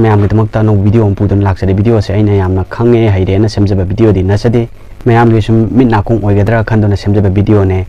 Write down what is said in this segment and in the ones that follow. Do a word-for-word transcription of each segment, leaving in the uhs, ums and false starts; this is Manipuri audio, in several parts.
ꯃꯌꯥꯝꯒꯤꯗꯃꯛꯇ ꯑꯅꯧꯕ ꯚꯤꯗꯤꯑꯣ ꯑꯃ ꯄꯨꯗꯨꯅ ꯂꯥꯛꯆꯔꯦ꯫ ꯚꯤꯗꯤꯑꯣꯁꯦ ꯑꯩꯅ ꯌꯥꯝꯅ ꯈꯪꯉꯦ ꯍꯩꯔꯦꯅ ꯁꯦꯝꯖꯕ ꯚꯤꯗꯤꯑꯣꯗꯤ ꯅꯠꯆꯗꯦ꯫ ꯃꯌꯥꯝꯒꯤ ꯁꯨꯝ ꯃꯤꯠ ꯅꯥꯀꯣꯡ ꯑꯣꯏꯒꯗ꯭ꯔꯥ ꯈꯟꯗꯨꯅ ꯁꯦꯝꯖꯕ ꯚꯤꯗꯤꯑꯣꯅꯦ꯫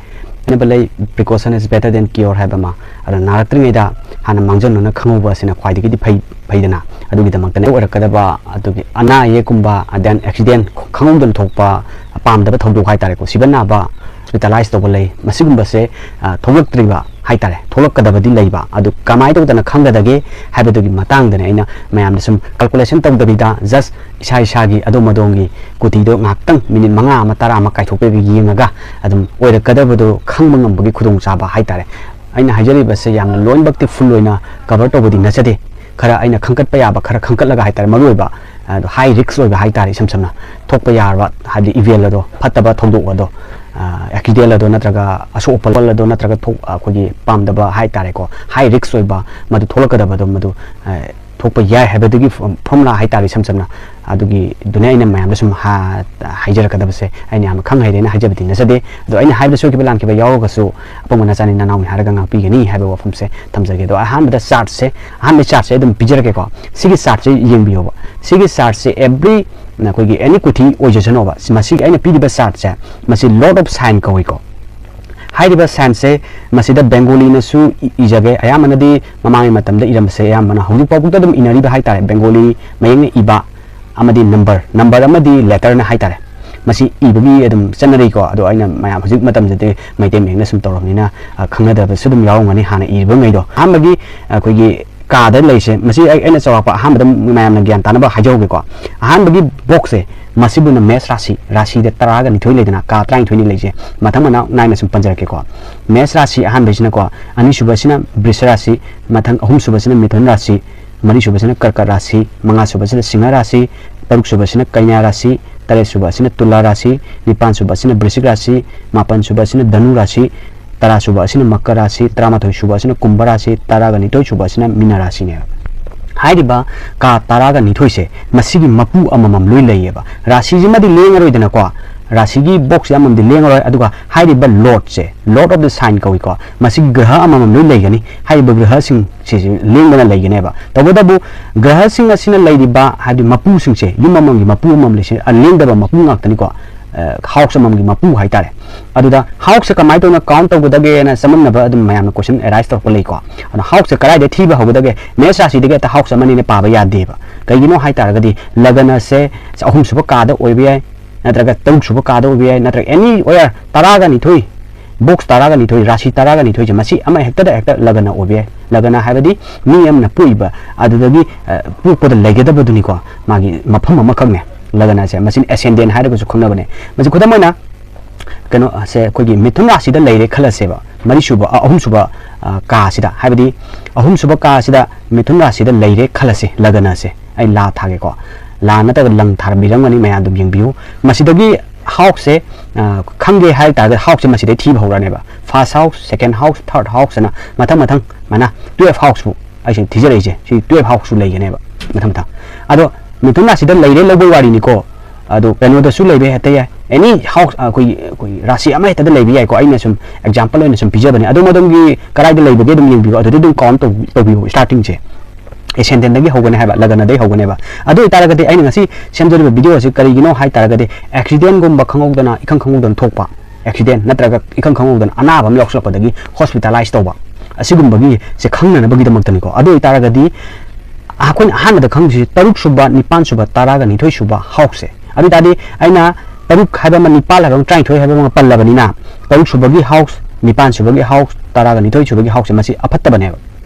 ꯍꯥꯏꯅꯕ ꯂꯩ, "Precaution is better than cure" ꯍꯥꯏꯕ ꯑꯃ꯫ ꯑꯗꯣ ꯅꯥꯔꯛꯇ꯭ꯔꯤꯉꯩꯗ ꯍꯥꯟꯅ ꯃꯥꯡꯖꯧꯅꯅ ꯈꯪꯍꯧꯕ ꯑꯁꯤꯅ ꯈ꯭ꯋꯥꯏꯗꯒꯤꯗꯤ ꯐꯩ, ꯐꯩꯗꯅ꯫ ꯑꯗꯨꯒꯤꯗꯃꯛꯇꯅꯦ ꯑꯣꯏꯔꯛꯀꯗꯕ ꯑꯗꯨꯒꯤ ꯑꯅꯥ ꯑꯌꯦꯛꯀꯨꯝꯕ, then accident, ꯈꯪꯍꯧꯗꯅ ꯊꯣꯛꯄ ꯄꯥꯝꯗꯕ ꯊꯧꯗꯣꯛ ꯍꯥꯏꯇꯥꯔꯦꯀꯣ, ꯁꯤꯕ ꯅꯥꯕ, hospitalize ꯇꯧꯕ ꯂꯩ, ꯃꯁꯤꯒꯨꯝꯕꯁꯦ, ꯑ, ꯊꯣꯛꯂꯛꯇ꯭ꯔꯤꯕ ꯍꯥꯏꯇꯥꯔꯦ, ꯊꯣꯛꯂꯛꯀꯗꯕꯗꯤ ꯂꯩꯕ, ꯑꯗꯨ ꯀꯃꯥꯏꯅ ꯇꯧꯗꯅ ꯈꯪꯒꯗꯒꯦ ꯍꯥꯏꯕꯗꯨꯒꯤ ꯃꯇꯥꯡꯗꯅꯦ ꯑꯩꯅ ꯃꯌꯥꯝꯗ ꯁꯨꯝ calculation ꯇꯧꯗꯕꯤꯗ, just ꯏꯁꯥ ꯏꯁꯥꯒꯤ ꯑꯗꯣꯝ ꯑꯗꯣꯝꯒꯤ ꯀꯨꯊꯤꯗꯣ ꯉꯥꯏꯍꯥꯛꯇꯪ ꯃꯤꯅꯤꯠ ꯃꯉꯥ ꯑꯃ, ꯇꯔꯥ ꯑꯃ ꯀꯥꯏꯊꯣꯛꯄꯤꯔꯒ ꯌꯦꯡꯉꯒ ꯑꯗꯨꯝ ꯑꯣꯏꯔꯛꯀꯗꯕꯗꯣ ꯈꯪꯕ ꯉꯝꯕꯒꯤ ꯈꯨꯗꯣꯡꯆꯥꯕ ꯍꯥꯏꯇꯥꯔꯦ꯫ ꯑꯩꯅ ꯍꯥꯏꯖꯔꯤꯕꯁꯦ ꯌꯥꯝꯅ ꯂꯣꯏꯅꯃꯛꯇꯤ full ꯑꯣꯏꯅ cover ꯇꯧꯕꯗꯤ ꯅꯠꯆꯗꯦ, ꯈꯔ ꯑꯩꯅ ꯈꯟꯒꯠꯄ ꯌꯥꯕ ꯈꯔ ꯈꯟꯒꯠꯂꯒ ꯍꯥꯏꯇꯥꯔꯦ, ꯃꯔꯨꯑꯣꯏꯕ, ꯑꯗꯣ high risk ꯑꯣꯏꯕ ꯍꯥꯏꯇꯥꯔꯦ, ꯏꯁꯝ ꯁꯝꯅ ꯊꯣꯛꯄ ꯌꯥꯔꯕ, ꯍꯥꯏꯕꯗꯤ event ꯑꯗꯣ, ꯐꯠꯇꯕ ꯊꯧꯗꯣꯛ ꯑꯗꯣ, ꯑ, accident ꯑꯗꯣ, ꯅꯠꯇ꯭ꯔꯒ ꯑꯁꯣꯛ ꯑꯄꯜ ꯑꯗꯣ, ꯅꯠꯇ꯭ꯔꯒ ꯊꯣꯛ-, ꯑꯩꯈꯣꯏꯒꯤ ꯄꯥꯝꯗꯕ ꯍꯥꯏꯇꯥꯔꯦꯀꯣ, high risk ꯑꯣꯏꯕ, ꯃꯗꯨ ꯊꯣꯛꯂꯛꯀꯗꯕꯗꯣ, ꯃꯗꯨ, ꯑ, ꯊꯣꯛꯄ ꯌꯥꯏ ꯍꯥꯏꯕꯗꯨꯒꯤ ꯐꯣꯔ-, formula ꯍꯥꯏꯇꯥꯔꯦ, ꯏꯁꯝ ꯁꯝꯅ꯫ ꯑꯗꯨꯒꯤꯗꯨꯅꯦ ꯑꯩꯅ ꯃꯌꯥꯝꯗ ꯁꯨꯝ ꯍꯥ-, ꯍꯥꯏꯖꯔꯛꯀꯗꯕꯁꯦ꯫ ꯑꯩꯅ ꯌꯥꯝ ꯈꯪ ꯍꯩꯔꯦꯅ ꯍꯥꯏꯖꯕꯗꯤ ꯅꯠꯆꯗꯦ, ꯑꯗꯣ ꯑꯩꯅ ꯍꯥꯏꯕꯗ ꯁꯣꯏꯈꯤꯕ ꯂꯥꯟꯈꯤꯕ ꯌꯥꯎꯔꯒꯁꯨ ꯑꯄꯪꯕ ꯅꯆꯥꯅꯤ ꯅꯅꯥꯎꯅꯤ ꯍꯥꯏꯔꯒ ꯉꯥꯛꯄꯤꯒꯅꯤ ꯍꯥꯏꯕ ꯋꯥꯐꯝꯁꯦ ꯊꯝꯖꯒꯦ꯫ ꯑꯗꯣ ꯑꯍꯥꯟꯕꯗ chartꯁꯦ, ꯑꯍꯥꯟꯕ chartꯁꯦ ꯑꯗꯨꯝ ꯄꯤꯖꯔꯛꯀꯦꯀꯣ꯫ ꯁꯤꯒꯤ chartꯁꯦ ꯌꯦꯡꯕꯤꯌꯣꯕ꯫ ꯁꯤꯒꯤ chartꯁꯦ every ꯑꯩꯈꯣꯏꯒꯤ any ꯀꯨꯊꯤ ꯑꯣꯏꯖꯁꯅꯣꯕ, ꯃꯁꯤꯒꯤ ꯑꯩꯅ ꯄꯤꯔꯤꯕ chartꯁꯦ, ꯃꯁꯤ Lord of Sign ꯀꯧꯏꯀꯣ꯫ ꯍꯥꯏꯔꯤꯕ signꯁꯦ ꯃꯁꯤꯗ ꯕꯦꯡꯒꯣꯂꯤꯅꯁꯨ ꯏ-, ꯏꯖꯒꯦ꯫ ꯑꯌꯥꯝꯕꯅꯗꯤ ꯃꯃꯥꯡꯒꯤ ꯃꯇꯝꯗ ꯏꯔꯝꯕꯁꯦ ꯑꯌꯥꯝꯕꯅ ꯍꯧꯖꯤꯛ ꯐꯥꯎꯕꯗ ꯑꯗꯨꯝ ꯏꯅꯔꯤꯕ ꯍꯥꯏꯇꯥꯔꯦ, ꯕꯦꯡꯒꯣꯂꯤ ꯃꯌꯦꯛꯅ ꯏꯕ ꯑꯃꯗꯤ number, number ꯑꯃꯗꯤ letterꯅ ꯍꯥꯏꯇꯥꯔꯦ꯫ ꯃꯁꯤ ꯏꯕꯒꯤ ꯑꯗꯨꯝ ꯆꯠꯅꯔꯤꯀꯣ, ꯑꯗꯣ ꯑꯩꯅ ꯃꯌꯥꯝ ꯍꯧꯖꯤꯛ ꯃꯇꯝꯗꯗꯤ ꯃꯩꯇꯩ ꯃꯌꯦꯛꯅ ꯁꯨꯝ ꯇꯧꯔꯕꯅꯤꯅ, ꯑ, ꯈꯪꯅꯗꯕꯁꯨ ꯑꯗꯨꯝ ꯌꯥꯎꯔꯝꯒꯅꯤ ꯍꯥꯟꯅ ꯏꯔꯤꯕꯉꯩꯗꯣ꯫ ꯑꯍꯥꯟꯕꯒꯤ ꯑꯩꯈꯣꯏꯒꯤ ꯀꯥꯗ ꯂꯩꯁꯦ, ꯃꯁꯤ ꯑꯩ, ꯑꯩꯅ ꯆꯥꯎꯔꯥꯛꯄ ꯑꯍꯥꯟꯕꯗ ꯃꯌꯥꯝꯅ ꯒ꯭ꯌꯥꯟ ꯇꯥꯅꯕ ꯍꯥꯏꯖꯍꯧꯒꯦꯀꯣ꯫ ꯑꯍꯥꯟꯕꯒꯤ boxꯁꯦ, ꯃꯁꯤꯕꯨꯅ ꯃꯦꯁ ꯔꯥꯁꯤ, ꯔꯥꯁꯤꯗ ꯇꯔꯥꯒ ꯅꯤꯊꯣꯏ ꯂꯩꯗꯅ, ꯀꯥ ꯇꯔꯥꯅꯤꯊꯣꯏꯅꯤ ꯂꯩꯁꯦ, ꯃꯊꯪ ꯃꯅꯥꯎ ꯅꯥꯏꯅ ꯁꯨꯝ ꯄꯟꯖꯔꯛꯀꯦꯀꯣ꯫ ꯃꯦꯁ ꯔꯥꯁꯤ ꯑꯍꯥꯟꯕꯁꯤꯅꯀꯣ, ꯑꯅꯤꯁꯨꯕꯁꯤꯅ ꯕ꯭ꯔꯤꯁ ꯔꯥꯁꯤ, ꯃꯊꯪ ꯑꯍꯨꯝꯁꯨꯕꯁꯤꯅ ꯃꯤꯊꯨꯟ ꯔꯥꯁꯤ, ꯃꯔꯤꯁꯨꯕꯁꯤꯅ ꯀꯔꯀꯠ ꯔꯥꯁꯤ, ꯃꯉꯥꯁꯨꯕꯁꯤꯅ ꯁꯤꯡꯍ ꯔꯥꯁꯤ, ꯇꯔꯨꯛꯁꯨꯕꯁꯤꯅ ꯀꯩꯅ꯭ꯌꯥ ꯔꯥꯁꯤ, ꯇꯔꯦꯠꯁꯨꯕꯁꯤꯅ ꯇꯨꯂꯥ ꯔꯥꯁꯤ, ꯅꯤꯄꯥꯟꯁꯨꯕꯁꯤꯅ ꯕ꯭ꯔꯤꯁꯤꯛ ꯔꯥꯁꯤ, ꯃꯥꯄꯟꯁꯨꯕꯁꯤꯅ ꯙꯅꯨ ꯔꯥꯁꯤ, ꯇꯔꯥꯁꯨꯕ ꯑꯁꯤꯅ ꯃꯀꯔ ꯔꯥꯁꯤ, ꯇꯔꯥꯃꯥꯊꯣꯏ ꯁꯨꯕ ꯑꯁꯤꯅ ꯀꯨꯝꯚ ꯔꯥꯁꯤ, ꯇꯔꯥꯒ ꯅꯤꯊꯣꯏ ꯁꯨꯕ ꯑꯁꯤꯅ ꯃꯤꯅ ꯔꯥꯁꯤꯅꯦꯕ꯫ ꯍꯥꯏꯔꯤꯕ ꯀꯥ ꯇꯔꯥꯒ ꯅꯤꯊꯣꯏꯁꯦ, ꯃꯁꯤꯒꯤ ꯃꯄꯨ ꯑꯃꯃꯝ ꯂꯣꯏ ꯂꯩꯌꯦꯕ꯫ ꯔꯥꯁꯤꯁꯤꯃꯗꯤ ꯂꯦꯡꯉꯔꯣꯏꯗꯅꯀꯣ, ꯔꯥꯁꯤꯒꯤ ꯕꯣꯛꯁ ꯑꯃꯃꯝꯗꯤ ꯂꯦꯡꯉꯔꯣꯏ꯫ ꯑꯗꯨꯒ ꯍꯥꯏꯔꯤꯕ ꯂꯣꯔꯗꯁꯦ, ꯂꯣꯔꯗ ꯑꯣꯐ ꯗ ꯁꯥꯏꯟ ꯀꯧꯏꯀꯣ, ꯃꯁꯤꯒꯤ ꯒ꯭ꯔꯍ ꯑꯃꯃꯝ ꯂꯣꯏ ꯂꯩꯒꯅꯤ꯫ ꯍꯥꯏꯔꯤꯕ ꯒ꯭ꯔꯍꯁꯤꯡꯁꯤꯁꯨ ꯂꯦꯡꯗꯅ ꯂꯩꯒꯅꯦꯕ꯫ ꯇꯧꯕꯇꯕꯨ ꯒ꯭ꯔꯍꯁꯤꯡ ꯑꯁꯤꯅ ꯂꯩꯔꯤꯕ, ꯍꯥꯏꯕꯗꯤ ꯃꯄꯨꯁꯤꯡꯁꯦ, ꯌꯨꯝ ꯑꯃꯃꯝꯒꯤ ꯃꯄꯨ ꯑꯃꯃꯝ ꯂꯩꯁꯦ, ꯑ, ꯂꯦꯡꯗꯕ ꯃꯄꯨ ꯉꯥꯛꯇꯅꯤꯀꯣ꯫ ꯍꯥꯎꯁ ꯑꯃꯃꯝꯒꯤ ꯃꯄꯨ ꯍꯥꯏꯇꯥꯔꯦ꯫ ꯑꯗꯨꯗ ꯍꯥꯎꯁꯁꯦ ꯀꯃꯥꯏꯅ ꯇꯧꯅ ꯀꯥꯎꯟ ꯇꯧꯒꯗꯒꯦꯅ ꯆꯃꯝꯅꯕ ꯑꯗꯨꯝ ꯃꯌꯥꯝꯅ ꯀꯣꯏꯁꯟ ꯑꯦꯔꯥꯏꯁ ꯇꯧꯔꯛꯄ ꯂꯩꯀꯣ꯫ ꯑꯗꯣ ꯍꯥꯎꯁꯁꯦ ꯀꯗꯥꯏꯗ ꯊꯤꯕ ꯍꯧꯒꯗꯒꯦ? ꯃꯦꯁ ꯔꯥꯁꯤꯗꯒꯤ ꯍꯦꯛꯇ ꯍꯥꯎꯁ ꯑꯃꯅꯤꯅ ꯄꯥꯕ ꯌꯥꯗꯦꯕ꯫ ꯀꯩꯒꯤꯅꯣ ꯍꯥꯏ ꯇꯥꯔꯒꯗꯤ ꯂꯒꯅꯁꯦ ꯑꯍꯨꯝꯁꯨꯕ ꯀꯥꯗ ꯑꯣꯏꯕ ꯌꯥꯏ, ꯅꯠꯇ꯭ꯔꯒ ꯇꯔꯨꯛ ꯁꯨꯕ ꯀꯥꯗ ꯑꯣꯏꯕ ꯌꯥꯏ, ꯅꯠꯇ꯭ꯔꯒ ꯑꯦꯅꯤ ꯋꯦꯌꯔ ꯇꯔꯥꯒ ꯅꯤꯊꯣꯏ, ꯕꯣꯛꯁ ꯇꯔꯥꯒ ꯅꯤꯊꯣꯏ, ꯔꯥꯁꯤ ꯇꯔꯥꯒ ꯅꯤꯊꯣꯏꯁꯦ, ꯃꯁꯤ ꯑꯃ ꯍꯦꯛꯇꯗ ꯍꯦꯛꯇ ꯂꯒꯅ ꯑꯣꯏꯕ ꯌꯥꯏ꯫ ꯂꯒꯅ ꯍꯥꯏꯕꯗꯤ ꯃꯤ ꯑꯃꯅ ꯄꯣꯛꯏꯕ, ꯑꯗꯨꯗꯒꯤ, ꯑ, ꯄꯣꯛꯄꯗ ꯂꯩꯒꯗꯕꯗꯨꯅꯤꯀꯣ, ꯃꯥꯒꯤ ꯃꯐꯝ ꯑꯃꯈꯛꯅꯦ꯫ ꯂꯒꯅꯁꯦ, ꯃꯁꯤꯅ ꯑꯦꯁꯦꯟꯗꯦꯟ ꯍꯥꯏꯔꯒꯁꯨ ꯈꯪꯅꯕꯅꯦ꯫ ꯃꯁꯤ ꯈꯨꯗꯝ ꯑꯣꯏꯅ ꯀꯩꯅꯣ ꯁꯦ, ꯑꯩꯈꯣꯏꯒꯤ ꯃꯤꯊꯨꯟ ꯔꯥꯁꯤꯗ ꯂꯩꯔꯦ ꯈꯜꯂꯁꯦꯕ, ꯃꯔꯤꯁꯨꯕ, ꯑ, ꯑꯍꯨꯝꯁꯨꯕ, ꯑ, ꯀꯥꯁꯤꯗ, ꯍꯥꯏꯕꯗꯤ ꯑꯍꯨꯝꯁꯨꯕ ꯀꯥꯁꯤꯗ ꯃꯤꯊꯨꯟ ꯔꯥꯁꯤꯗ ꯂꯩꯔꯦ ꯈꯜꯂꯁꯤ, ꯂꯒꯅꯁꯦ꯫ ꯑꯩ ꯂꯥ ꯊꯥꯒꯦꯀꯣ꯫ ꯂꯥ ꯅꯠꯇ꯭ꯔꯒ ꯂꯪ ꯊꯥꯔꯝꯕꯤꯔꯝꯒꯅꯤ, ꯃꯌꯥꯝ ꯑꯗꯨꯝ ꯌꯦꯡꯕꯤꯌꯨ꯫ ꯃꯁꯤꯗꯒꯤ ꯍꯥꯎꯁꯁꯦ, ꯑ, ꯈꯪꯒꯦ ꯍꯥꯏ ꯇꯥꯔꯒꯗꯤ ꯍꯥꯎꯁꯁꯦ ꯃꯁꯤꯗꯩ ꯊꯤꯕ ꯍꯧꯔꯅꯦꯕ꯫ ꯐꯥꯔꯁ ꯍꯥꯎꯁ, ꯁꯦꯀꯦꯟ ꯍꯥꯎꯁ, ꯊꯥꯔꯠ ꯍꯥꯎꯁ ꯑꯅ ꯃꯊꯪ ꯃꯊꯪ ꯃꯥꯅ ꯇꯨꯌꯦꯜꯐ ꯍꯥꯎꯁꯄꯨ ꯑꯩꯁꯦ ꯊꯤꯖꯔꯛꯏꯁꯦ꯫ ꯁꯤ ꯇꯨꯌꯦꯜꯐ ꯍꯥꯎꯁꯁꯨ ꯂꯩꯒꯅꯦꯕ ꯃꯊꯪ ꯃꯊꯪ꯫ ꯑꯗꯣ ꯃꯤꯊꯨꯟ ꯔꯥꯁꯤꯗ ꯂꯩꯔꯦ ꯂꯧꯕꯩ ꯋꯥꯔꯤꯅꯤꯀꯣ꯫ ꯑꯗꯣ ꯀꯩꯅꯣꯗꯁꯨ ꯂꯩꯕ ꯍꯦꯛꯇ ꯌꯥꯏ, ꯑꯦꯅꯤ ꯍꯥꯎꯁ, ꯑꯩꯈꯣꯏꯒꯤ, ꯑꯩꯈꯣꯏꯒꯤ ꯔꯥꯁꯤ ꯑꯃ ꯍꯦꯛꯇꯗ ꯂꯩꯕ ꯌꯥꯏꯀꯣ꯫ ꯑꯩꯅ ꯁꯨꯝ ꯑꯦꯛꯖꯥꯝꯄꯜ ꯑꯣꯏꯅ ꯁꯨꯝ ꯄꯤꯖꯕꯅꯦ꯫ ꯑꯗꯣ ꯃꯗꯣꯝꯒꯤ ꯀꯗꯥꯏꯗ ꯂꯩꯕꯒꯦ ꯑꯗꯨꯝ ꯌꯦꯡꯕꯤꯔꯣ, ꯑꯗꯨꯗꯤ ꯑꯗꯨꯝ ꯀꯥꯎꯟ ꯇꯧꯕꯤꯌꯣ ꯁ꯭ꯇꯥꯔꯇꯤꯡꯁꯦ꯫ ꯑꯦꯁꯦꯟꯗꯦꯟꯗꯒꯤ ꯍꯧꯒꯅꯤ ꯍꯥꯏꯕ, ꯂꯒꯅꯗꯒꯤ ꯍꯧꯒꯅꯦꯕ꯫ ꯑꯗꯨ ꯑꯣꯏꯇꯥꯔꯒꯗꯤ ꯑꯩꯅ ꯉꯁꯤ ꯁꯦꯝꯖꯔꯤꯕ ꯚꯤꯗꯤꯑꯣ ꯑꯁꯤ ꯀꯔꯤꯒꯤꯅꯣ ꯍꯥꯏ ꯇꯥꯔꯒꯗꯤ, ꯑꯦꯛꯁꯤꯗꯦꯟꯒꯨꯝꯕ ꯈꯪꯍꯧꯗꯅ, ꯏꯈꯪ ꯈꯪꯍꯧꯗꯅ ꯊꯣꯛꯄ, ꯑꯦꯛꯁꯤꯗꯦꯟ ꯅꯠꯇ꯭ꯔꯒ ꯏꯈꯪ ꯈꯪꯍꯧꯗꯅ ꯑꯅꯥꯕ ꯑꯃ ꯌꯥꯎꯁꯜꯂꯛꯄꯗꯒꯤ ꯍꯣꯁꯄꯤꯇꯥꯂꯥꯏꯁ ꯇꯧꯕ, ꯑꯁꯤꯒꯨꯝꯕꯒꯤꯁꯦ ꯈꯪꯅꯅꯕꯒꯤꯗꯃꯛꯇꯅꯤꯀꯣ꯫ ꯑꯗꯨ ꯑꯣꯏꯇꯥꯔꯒꯗꯤ ꯑꯩꯈꯣꯏꯅ ꯑꯍꯥꯟꯕꯗ ꯈꯪꯗꯣꯏꯁꯤ ꯇꯔꯨꯛ ꯁꯨꯕ, ꯅꯤꯄꯥꯟ ꯁꯨꯕ, ꯇꯔꯥꯒ ꯅꯤꯊꯣꯏ ꯁꯨꯕ ꯍꯥꯎꯁꯁꯦ꯫ ꯑꯗꯨ ꯑꯣꯏꯇꯥꯔꯗꯤ ꯑꯩꯅ ꯇꯔꯨꯛ ꯍꯥꯏꯕ ꯑꯃ, ꯅꯤꯄꯥꯟ ꯍꯥꯏꯕ ꯑꯃ, ꯇꯔꯥꯅꯤꯊꯣꯏ ꯍꯥꯏꯕ ꯑꯃ ꯄꯜꯂꯕꯅꯤꯅ, ꯇꯔꯨꯛ ꯁꯨꯕꯒꯤ ꯍꯥꯎꯁ, ꯅꯤꯄꯥꯟ ꯁꯨꯕꯒꯤ ꯍꯥꯎꯁ, ꯇꯔꯥꯒ ꯅꯤꯊꯣꯏ ꯁꯨꯕꯒꯤ ꯍꯥꯎꯁꯁꯦ, ꯃꯁꯤ ꯑꯐꯠꯇꯕꯅꯦꯕ꯫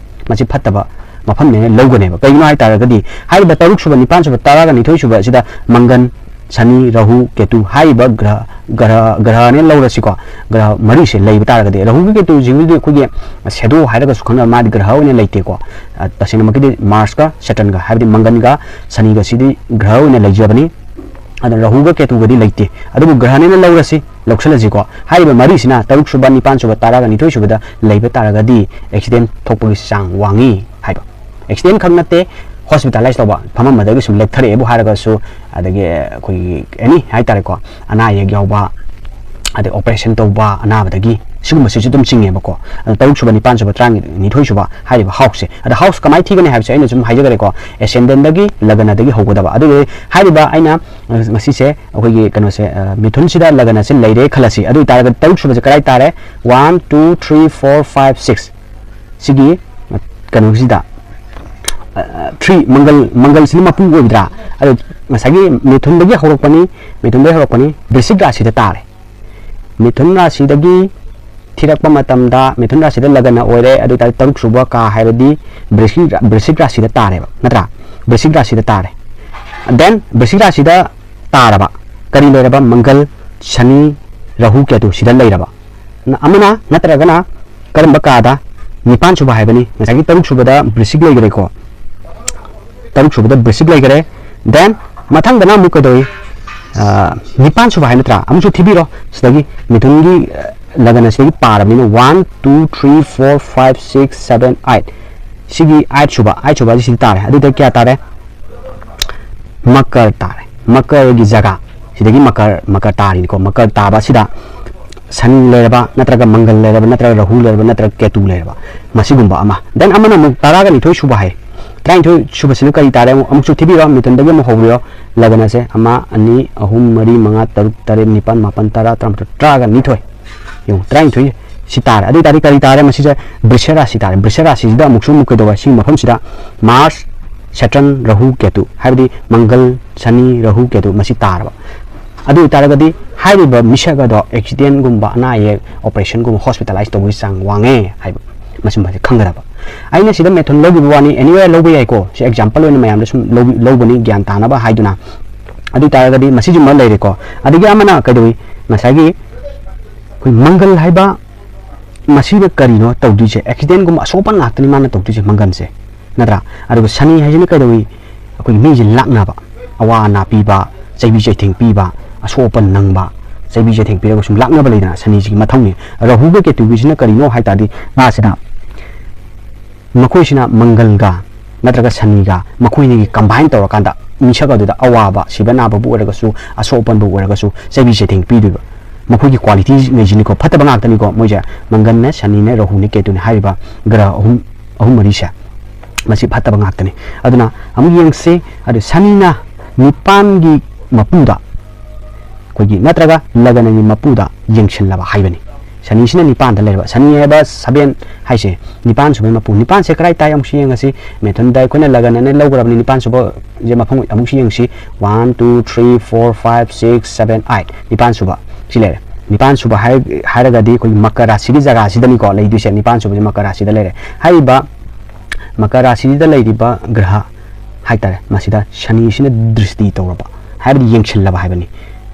ꯃꯁꯤ ꯐꯠꯇꯕ ꯃꯐꯝꯅꯦꯅ ꯂꯧꯒꯅꯦꯕ꯫ ꯀꯩꯒꯤꯅꯣ ꯍꯥꯏ ꯇꯥꯔꯒꯗꯤ ꯍꯥꯏꯔꯤꯕ ꯇꯔꯨꯛ ꯁꯨꯕ, ꯅꯤꯄꯥꯟ ꯁꯨꯕ, ꯇꯔꯥꯒ ꯅꯤꯊꯣꯏ ꯁꯨꯕ ꯑꯁꯤꯗ ꯃꯪꯒꯟ, ꯁꯅꯤ, ꯔꯥꯍꯨ, ꯀꯦꯇꯨ ꯍꯥꯏꯔꯤꯕ ꯒ꯭ꯔꯍ, ꯒ꯭ꯔꯍ, ꯒ꯭ꯔꯍꯅꯦ ꯂꯧꯔꯁꯤꯀꯣ꯫ ꯒ꯭ꯔꯍ ꯃꯔꯤꯁꯦ ꯂꯩꯕ ꯇꯥꯔꯒꯗꯤ, ꯔꯥꯍꯨꯒꯤ ꯀꯦꯇꯨꯁꯤꯕꯨꯗꯤ ꯑꯩꯈꯣꯏꯒꯤ ꯁꯦꯗꯣ ꯍꯥꯏꯔꯒꯁꯨ ꯈꯪꯅꯕ, ꯃꯥꯗꯤ ꯒ꯭ꯔꯍ ꯑꯣꯏꯅ ꯂꯩꯇꯦꯀꯣ꯫ ꯑ, ꯇꯁꯦꯡꯅꯃꯛꯀꯤꯗꯤ ꯃꯥꯔꯁꯀ ꯁꯦꯇꯔꯟꯒ, ꯍꯥꯏꯕꯗꯤ ꯃꯪꯒꯟꯒ ꯁꯅꯤꯒꯁꯤꯗꯤ ꯒ꯭ꯔꯍ ꯑꯣꯏꯅ ꯂꯩꯖꯕꯅꯤ꯫ ꯑꯗ ꯔꯥꯍꯨꯒ ꯀꯦꯇꯨꯒꯗꯤ ꯂꯩꯇꯦ꯫ ꯑꯗꯨꯕꯨ ꯒ꯭ꯔꯍꯅꯦꯅ ꯂꯧꯔꯁꯤ, ꯂꯧꯁꯜꯂꯁꯤꯀꯣ꯫ ꯍꯥꯏꯔꯤꯕ ꯃꯔꯤꯁꯤꯅ ꯇꯔꯨꯛ ꯁꯨꯕ, ꯅꯤꯄꯥꯟ ꯁꯨꯕ, ꯇꯔꯥꯒ ꯅꯤꯊꯣꯏ ꯁꯨꯕꯗ ꯂꯩꯕ ꯇꯥꯔꯒꯗꯤ ꯑꯦꯛꯁꯤꯗꯦꯟ ꯊꯣꯛꯄꯒꯤ ꯆꯥꯡ ꯋꯥꯡꯉꯤ ꯍꯥꯏꯕ꯫ ꯑꯦꯛꯁꯤꯗꯦꯟ ꯈꯛ ꯅꯠꯇꯦ, ꯍꯣꯁꯄꯤꯇꯥꯂꯥꯏꯁ ꯇꯧꯕ, ꯐꯝꯃꯝꯕꯗꯒꯤ ꯁꯨꯝ ꯂꯦꯞꯊꯔꯛꯑꯦꯕꯨ ꯍꯥꯏꯔꯒꯁꯨ, ꯑꯗꯒꯤ ꯑꯩꯈꯣꯏꯒꯤ ꯑꯦꯅꯤ ꯍꯥꯏꯇꯥꯔꯦꯀꯣ, ꯑꯅꯥ ꯑꯌꯦꯛ ꯌꯥꯎꯕ, ꯑꯗꯩ ꯑꯣꯄꯔꯦꯁꯟ ꯇꯧꯕ ꯑꯅꯥꯕꯗꯒꯤ, ꯁꯤꯒꯨꯝꯕꯁꯤꯁꯨ ꯑꯗꯨꯝ ꯆꯤꯡꯉꯦꯕꯀꯣ꯫ ꯑꯗꯣ ꯇꯔꯨꯛ ꯁꯨꯕ, ꯅꯤꯄꯥꯟ ꯁꯨꯕ, ꯇꯔꯥꯅꯤꯊꯣꯏ ꯁꯨꯕ ꯍꯥꯏꯔꯤꯕ ꯍꯥꯎꯁꯁꯦ꯫ ꯑꯗ ꯍꯥꯎꯁ ꯀꯃꯥꯏꯅ ꯊꯤꯒꯅꯤ ꯍꯥꯏꯕꯁꯦ ꯑꯩꯅ ꯁꯨꯝ ꯍꯥꯏꯖꯈ꯭ꯔꯦꯀꯣ, ꯑꯦꯁꯦꯟꯗꯦꯟꯗꯒꯤ ꯂꯒꯅꯗꯒꯤ ꯍꯧꯒꯗꯕ꯫ ꯑꯗꯨꯒꯤ ꯍꯥꯏꯔꯤꯕ ꯑꯩꯅ, ꯑ, ꯉꯁꯤꯁꯦ ꯑꯩꯈꯣꯏꯒꯤ ꯀꯩꯅꯣꯁꯦ, ꯑ, ꯃꯤꯊꯨꯟꯁꯤꯗ ꯂꯒꯅꯁꯦ ꯂꯩꯔꯦ ꯈꯜꯂꯁꯤ꯫ ꯑꯗꯨ ꯑꯣꯏꯇꯥꯔꯒꯗꯤ ꯇꯔꯨꯛ ꯁꯨꯕꯁꯦ ꯀꯗꯥꯏ ꯇꯥꯔꯦ? One, two, three, four, five, six꯫ ꯁꯤꯒꯤ, ꯑ, ꯀꯩꯅꯣꯁꯤꯗ, ꯑ, ꯊ꯭ꯔꯤ, ꯃꯪꯒꯜ, ꯃꯪꯒꯜꯁꯤꯅ ꯃꯄꯨ ꯑꯣꯏꯕꯗ꯭ꯔꯥ? ꯑꯗꯨ ꯉꯁꯥꯏꯒꯤ ꯃꯤꯊꯨꯟꯗꯒꯤ ꯍꯧꯔꯛꯄꯅꯤ, ꯃꯤꯊꯨꯟꯗꯒꯤ ꯍꯧꯔꯛꯄꯅꯤ, ꯕ꯭ꯔꯤꯁꯤꯛ ꯔꯥꯁꯤꯗ ꯇꯥꯔꯦ꯫ ꯃꯤꯊꯨꯟ ꯔꯥꯁꯤꯗꯒꯤ ꯊꯤꯔꯛꯄ ꯃꯇꯝꯗ, ꯃꯤꯊꯨꯟ ꯔꯥꯁꯤꯗ ꯂꯒꯅ ꯑꯣꯏꯔꯦ, ꯑꯗꯨ ꯑꯣꯏꯇꯥꯔꯗꯤ ꯇꯔꯨꯛ ꯁꯨꯕ ꯀꯥ ꯍꯥꯏꯕꯗꯤ ꯕ꯭ꯔꯤꯁꯤꯛ, ꯕ꯭ꯔꯤꯁꯤꯛ ꯔꯥꯁꯤꯗ ꯇꯥꯔꯦꯕ, ꯅꯠꯇ꯭ꯔꯥ? ꯕ꯭ꯔꯤꯁꯤꯛ ꯔꯥꯁꯤꯗ ꯇꯥꯔꯦ꯫ Then ꯕ꯭ꯔꯤꯁꯤꯛ ꯔꯥꯁꯤꯗ ꯇꯥꯔꯕ ꯀꯔꯤ ꯂꯩꯔꯕ? ꯃꯪꯒꯜ, ꯁꯅꯤ, ꯔꯥꯍꯨ, ꯀꯦꯇꯨ ꯁꯤꯗ ꯂꯩꯔꯕ꯫ ꯅ-, ꯑꯃꯅ ꯅꯠꯇ꯭ꯔꯒꯅ ꯀꯔꯝꯕ ꯀꯥꯗ? ꯅꯤꯄꯥꯟ ꯁꯨꯕ ꯍꯥꯏꯕꯅꯤ꯫ ꯉꯁꯥꯏꯒꯤ ꯇꯔꯨꯛ ꯁꯨꯕꯗ ꯕ꯭ꯔꯤꯁꯤꯛ ꯂꯩꯈ꯭ꯔꯦꯀꯣ, ꯇꯔꯨꯛ ꯁꯨꯕꯗ ꯕ꯭ꯔꯤꯁꯤꯛ ꯂꯩꯈ꯭ꯔꯦ꯫ Then ꯃꯊꯪꯗꯅ ꯑꯃꯨꯛ ꯀꯩꯗꯧꯏ? ꯑ, ꯅꯤꯄꯥꯟ ꯁꯨꯕ ꯍꯥꯏ ꯅꯠꯇ꯭ꯔꯥ? ꯑꯃꯨꯛꯁꯨ ꯊꯤꯕꯤꯔꯣ꯫ ꯁꯤꯗꯒꯤ ꯃꯤꯊꯨꯟꯒꯤ, ꯑ, ꯂꯒꯅ ꯁꯤꯗꯒꯤ ꯄꯥꯔꯕꯅꯤꯅ, one, two, three, four, five, six, seven, eight꯫ ꯁꯤꯒꯤ ꯑꯥꯏꯠ ꯁꯨꯕ, ꯑꯥꯏꯠ ꯁꯨꯕ ꯍꯥꯏꯁꯤ ꯁꯤꯗ ꯇꯥꯔꯦ꯫ ꯑꯗꯨꯗꯤ ꯀꯌꯥ ꯇꯥꯔꯦ? ꯃꯀꯔ ꯇꯥꯔꯦ꯫ ꯃꯀꯔꯒꯤ ꯖꯒꯥ, ꯁꯤꯗꯒꯤ ꯃꯀꯔ, ꯃꯀꯔ ꯇꯥꯔꯤꯅꯤꯀꯣ꯫ ꯃꯀꯔ ꯇꯥꯕ ꯑꯁꯤꯗ ꯁꯅꯤ ꯂꯩꯔꯕ, ꯅꯠꯇ꯭ꯔꯒ ꯃꯪꯒꯜ ꯂꯩꯔꯕ, ꯅꯠꯇ꯭ꯔꯒ ꯔꯥꯍꯨ ꯂꯩꯔꯕ, ꯅꯠꯇ꯭ꯔꯒ ꯀꯦꯇꯨ ꯂꯩꯔꯕ, ꯃꯁꯤꯒꯨꯝꯕ ꯑꯃ꯫ Then ꯑꯃꯅ ꯑꯃꯨꯛ ꯇꯔꯥꯒ ꯅꯤꯊꯣꯏ ꯁꯨꯕ ꯍꯥꯏ꯫ ꯇꯔꯥꯅꯤꯊꯣꯏ ꯁꯨꯕꯁꯤꯅ ꯀꯔꯤ ꯇꯥꯔꯦ? ꯑꯃꯨꯛ, ꯑꯃꯨꯛꯁꯨ ꯊꯤꯕꯤꯔꯣ, ꯃꯤꯊꯨꯟꯗꯒꯤ ꯑꯃꯨꯛ ꯍꯧꯕꯤꯔꯣ꯫ ꯂꯒꯅꯁꯦ ꯑꯃ, ꯑꯅꯤ, ꯑꯍꯨꯝ, ꯃꯔꯤ, ꯃꯉꯥ, ꯇꯔꯨꯛ, ꯇꯔꯦꯠ, ꯅꯤꯄꯥꯟ, ꯃꯥꯄꯟ, ꯇꯔꯥ, ꯇꯔꯥꯃꯥꯊꯣꯏ, ꯇꯔꯥꯒ ꯅꯤꯊꯣꯏ꯫ ꯌꯦꯡꯉꯨ, ꯇꯔꯥꯅꯤꯊꯣꯏ ꯁꯤ ꯇꯥꯔꯦ꯫ ꯑꯗꯨ ꯑꯣꯏꯇꯥꯔꯗꯤ ꯀꯔꯤ ꯇꯥꯔꯦ? ꯃꯁꯤꯁꯦ ꯕ꯭ꯔꯤꯁ ꯔꯥꯁꯤ ꯇꯥꯔꯦ꯫ ꯕ꯭ꯔꯤꯁ ꯔꯥꯁꯤꯁꯤꯗ ꯑꯃꯨꯛꯁꯨ ꯑꯃꯨꯛ ꯀꯩꯗꯧꯕ? ꯁꯤꯒꯤ ꯃꯐꯝꯁꯤꯗ ꯃꯥꯔꯁ, ꯁꯦꯇꯔꯟ, ꯔꯥꯍꯨ, ꯀꯦꯇꯨ, ꯍꯥꯏꯕꯗꯤ ꯃꯪꯒꯜ, ꯁꯅꯤ, ꯔꯥꯍꯨ, ꯀꯦꯇꯨ, ꯃꯁꯤ ꯇꯥꯔꯕ꯫ ꯑꯗꯨ ꯑꯣꯏꯇꯥꯔꯒꯗꯤ ꯍꯥꯏꯔꯤꯕ ꯃꯤꯁꯛ ꯑꯗꯣ ꯑꯦꯛꯁꯤꯗꯦꯟꯒꯨꯝꯕ, ꯑꯅꯥ ꯑꯌꯦꯛ, ꯑꯣꯄꯔꯦꯁꯟꯒꯨꯝꯕ, ꯍꯣꯁꯄꯤꯇꯥꯂꯥꯏꯁ ꯇꯧꯕꯒꯤ ꯆꯥꯡ ꯋꯥꯡꯉꯦ ꯍꯥꯏꯕ, ꯃꯁꯤꯃꯁꯦ ꯈꯪꯒꯗꯕ꯫ ꯑꯩꯅ ꯁꯤꯗ ꯃꯤꯊꯨꯟ ꯂꯧꯈꯤꯕ ꯋꯥꯅꯤ, anywhere ꯂꯧꯕ ꯌꯥꯏꯀꯣ꯫ ꯁꯤ ꯑꯦꯛꯖꯥꯝꯄꯜ ꯑꯣꯏꯅ ꯃꯌꯥꯝꯗ ꯁꯨꯝ ꯂꯧꯕꯤ-, ꯂꯧꯕꯅꯤ, ꯒ꯭ꯌꯥꯟ ꯇꯥꯅꯕ ꯍꯥꯏꯗꯨꯅ꯫ ꯑꯗꯨ ꯑꯣꯏꯇꯥꯔꯒꯗꯤ ꯃꯁꯤꯁꯤꯃ ꯂꯩꯔꯦꯀꯣ꯫ ꯑꯗꯒꯤ ꯑꯃꯅ ꯀꯩꯗꯧꯏ? ꯉꯁꯥꯏꯒꯤ ꯑꯩꯈꯣꯏ ꯃꯪꯒꯜ ꯍꯥꯏꯕ ꯃꯁꯤꯅ ꯀꯔꯤꯅꯣ ꯇꯧꯗꯣꯏꯁꯦ? ꯑꯦꯛꯁꯤꯗꯦꯟꯒꯨꯝꯕ, ꯑꯁꯣꯛ ꯑꯄꯟ ꯉꯥꯛꯇꯅꯤ ꯃꯥꯅ ꯇꯧꯗꯣꯏꯁꯦ, ꯃꯪꯒꯜꯁꯦ, ꯅꯠꯇ꯭ꯔꯥ? ꯑꯗꯨꯒ ꯁꯅꯤ ꯍꯥꯏꯁꯤꯅ ꯀꯩꯗꯧꯏ? ꯑꯩꯈꯣꯏꯒꯤ ꯃꯤꯁꯦ ꯂꯥꯛꯅꯕ, ꯑꯋꯥ ꯑꯅꯥ ꯄꯤꯕ, ꯆꯩꯕꯤ ꯆꯩꯊꯦꯡ ꯄꯤꯕ, ꯑꯁꯣꯛ ꯑꯄꯟ ꯅꯪꯕ, ꯆꯩꯕꯤ ꯆꯩꯊꯦꯡ ꯄꯤꯔꯒ ꯁꯨꯝ ꯂꯥꯛꯅꯕ ꯂꯩꯗꯅ, ꯁꯅꯤꯁꯤꯒꯤ ꯃꯊꯧꯅꯤ꯫ ꯔꯥꯍꯨꯒ ꯀꯦꯇꯨꯒꯤꯁꯤꯅ ꯀꯔꯤꯅꯣ ꯍꯥꯏ ꯇꯥꯔꯗꯤ, ꯃꯥꯁꯤꯅ, ꯃꯈꯣꯏꯁꯤꯅ ꯃꯪꯒꯜꯒ ꯅꯠꯇ꯭ꯔꯒ ꯁꯅꯤꯒ ꯃꯈꯣꯏꯅꯤꯒꯤ combine ꯇꯧꯔꯀꯥꯟꯗ ꯃꯤꯁꯛ ꯑꯗꯨꯗ ꯑꯋꯥꯕ, ꯁꯤꯕ ꯅꯥꯕꯕꯨ ꯑꯣꯏꯔꯒꯁꯨ, ꯑꯁꯣꯛ ꯑꯄꯟꯕꯨ ꯑꯣꯏꯔꯒꯁꯨ, ꯆꯩꯕꯤ ꯆꯩꯊꯦꯡ ꯄꯤꯗꯣꯏꯕ꯫ ꯃꯈꯣꯏꯒꯤ qualityꯉꯩꯁꯤꯅꯤꯀꯣ, ꯐꯠꯇꯕ ꯉꯥꯛꯇꯅꯤꯀꯣ꯫ ꯃꯣꯏꯁꯦ ꯃꯪꯒꯟꯅꯦ, ꯁꯅꯤꯅꯦ, ꯔꯥꯍꯨꯅꯦ, ꯀꯦꯇꯨꯅꯦ ꯍꯥꯏꯔꯤꯕ ꯒ꯭ꯔꯍ ꯑꯍꯨꯝ, ꯑꯍꯨꯝ ꯃꯔꯤꯁꯦ, ꯃꯁꯤ ꯐꯠꯇꯕ ꯉꯥꯛꯇꯅꯤ꯫ ꯑꯗꯨꯅ ꯑꯃꯨꯛ ꯌꯦꯡꯁꯤ꯫ ꯑꯗꯨ ꯁꯅꯤꯅ ꯅꯤꯄꯥꯟꯒꯤ ꯃꯄꯨꯗ, ꯑꯩꯈꯣꯏꯒꯤ, ꯅꯠꯇ꯭ꯔꯒ ꯂꯒꯅꯒꯤ ꯃꯄꯨꯗ ꯌꯦꯡꯁꯤꯜꯂꯕ ꯍꯥꯏꯕꯅꯤ꯫ ꯁꯅꯤꯁꯤꯅ ꯅꯤꯄꯥꯟꯗ ꯂꯩꯔꯕ, ꯁꯅꯤ ꯍꯥꯏꯕ seven ꯍꯥꯏꯁꯦ ꯅꯤꯄꯥꯟ ꯁꯨꯕꯩ ꯃꯄꯨ꯫ ꯅꯤꯄꯥꯟꯁꯦ ꯀꯗꯥꯏ ꯇꯥꯏ ꯑꯃꯨꯛꯁꯨ ꯌꯦꯡꯉꯁꯤ꯫ ꯃꯦꯊꯨꯟꯗ ꯑꯩꯈꯣꯏꯅ ꯂꯒꯅꯅ ꯂꯧꯈ꯭ꯔꯕꯅꯤ, ꯅꯤꯄꯥꯟ ꯁꯨꯕꯁꯦ ꯃꯐꯝ ꯑꯃꯨꯛꯁꯨ ꯌꯦꯡꯁꯤ꯫ One, two, three, four, five, six, seven, eight, ꯅꯤꯄꯥꯟ ꯁꯨꯕ ꯁꯤ ꯂꯩꯔꯦ꯫ ꯅꯤꯄꯥꯟ ꯁꯨꯕ ꯍꯥꯏ-, ꯍꯥꯏꯔꯒꯗꯤ ꯑꯩꯈꯣꯏꯒꯤ ꯃꯀꯔ ꯔꯥꯁꯤꯒꯤ ꯖꯒꯥꯁꯤꯗꯅꯤꯀꯣ ꯂꯩꯗꯣꯏꯁꯦ꯫ ꯅꯤꯄꯥꯟ ꯁꯨꯕꯁꯦ ꯃꯀꯔ ꯔꯥꯁꯤꯗ ꯂꯩꯔꯦ꯫ ꯍꯥꯏꯔꯤꯕ ꯃꯀꯔ ꯔꯥꯁꯤꯗ ꯂꯩꯔꯤꯕ ꯒ꯭ꯔꯍ ꯍꯥꯏꯇꯥꯔꯦ, ꯃꯁꯤꯗ ꯁꯅꯤꯁꯤꯅ ꯗ꯭ꯔꯤꯁꯇꯤ ꯇꯧꯔꯕ, ꯍꯥꯏꯕꯗꯤ ꯌꯦꯡꯁꯤꯜꯂꯕ ꯍꯥꯏꯕꯅꯤ꯫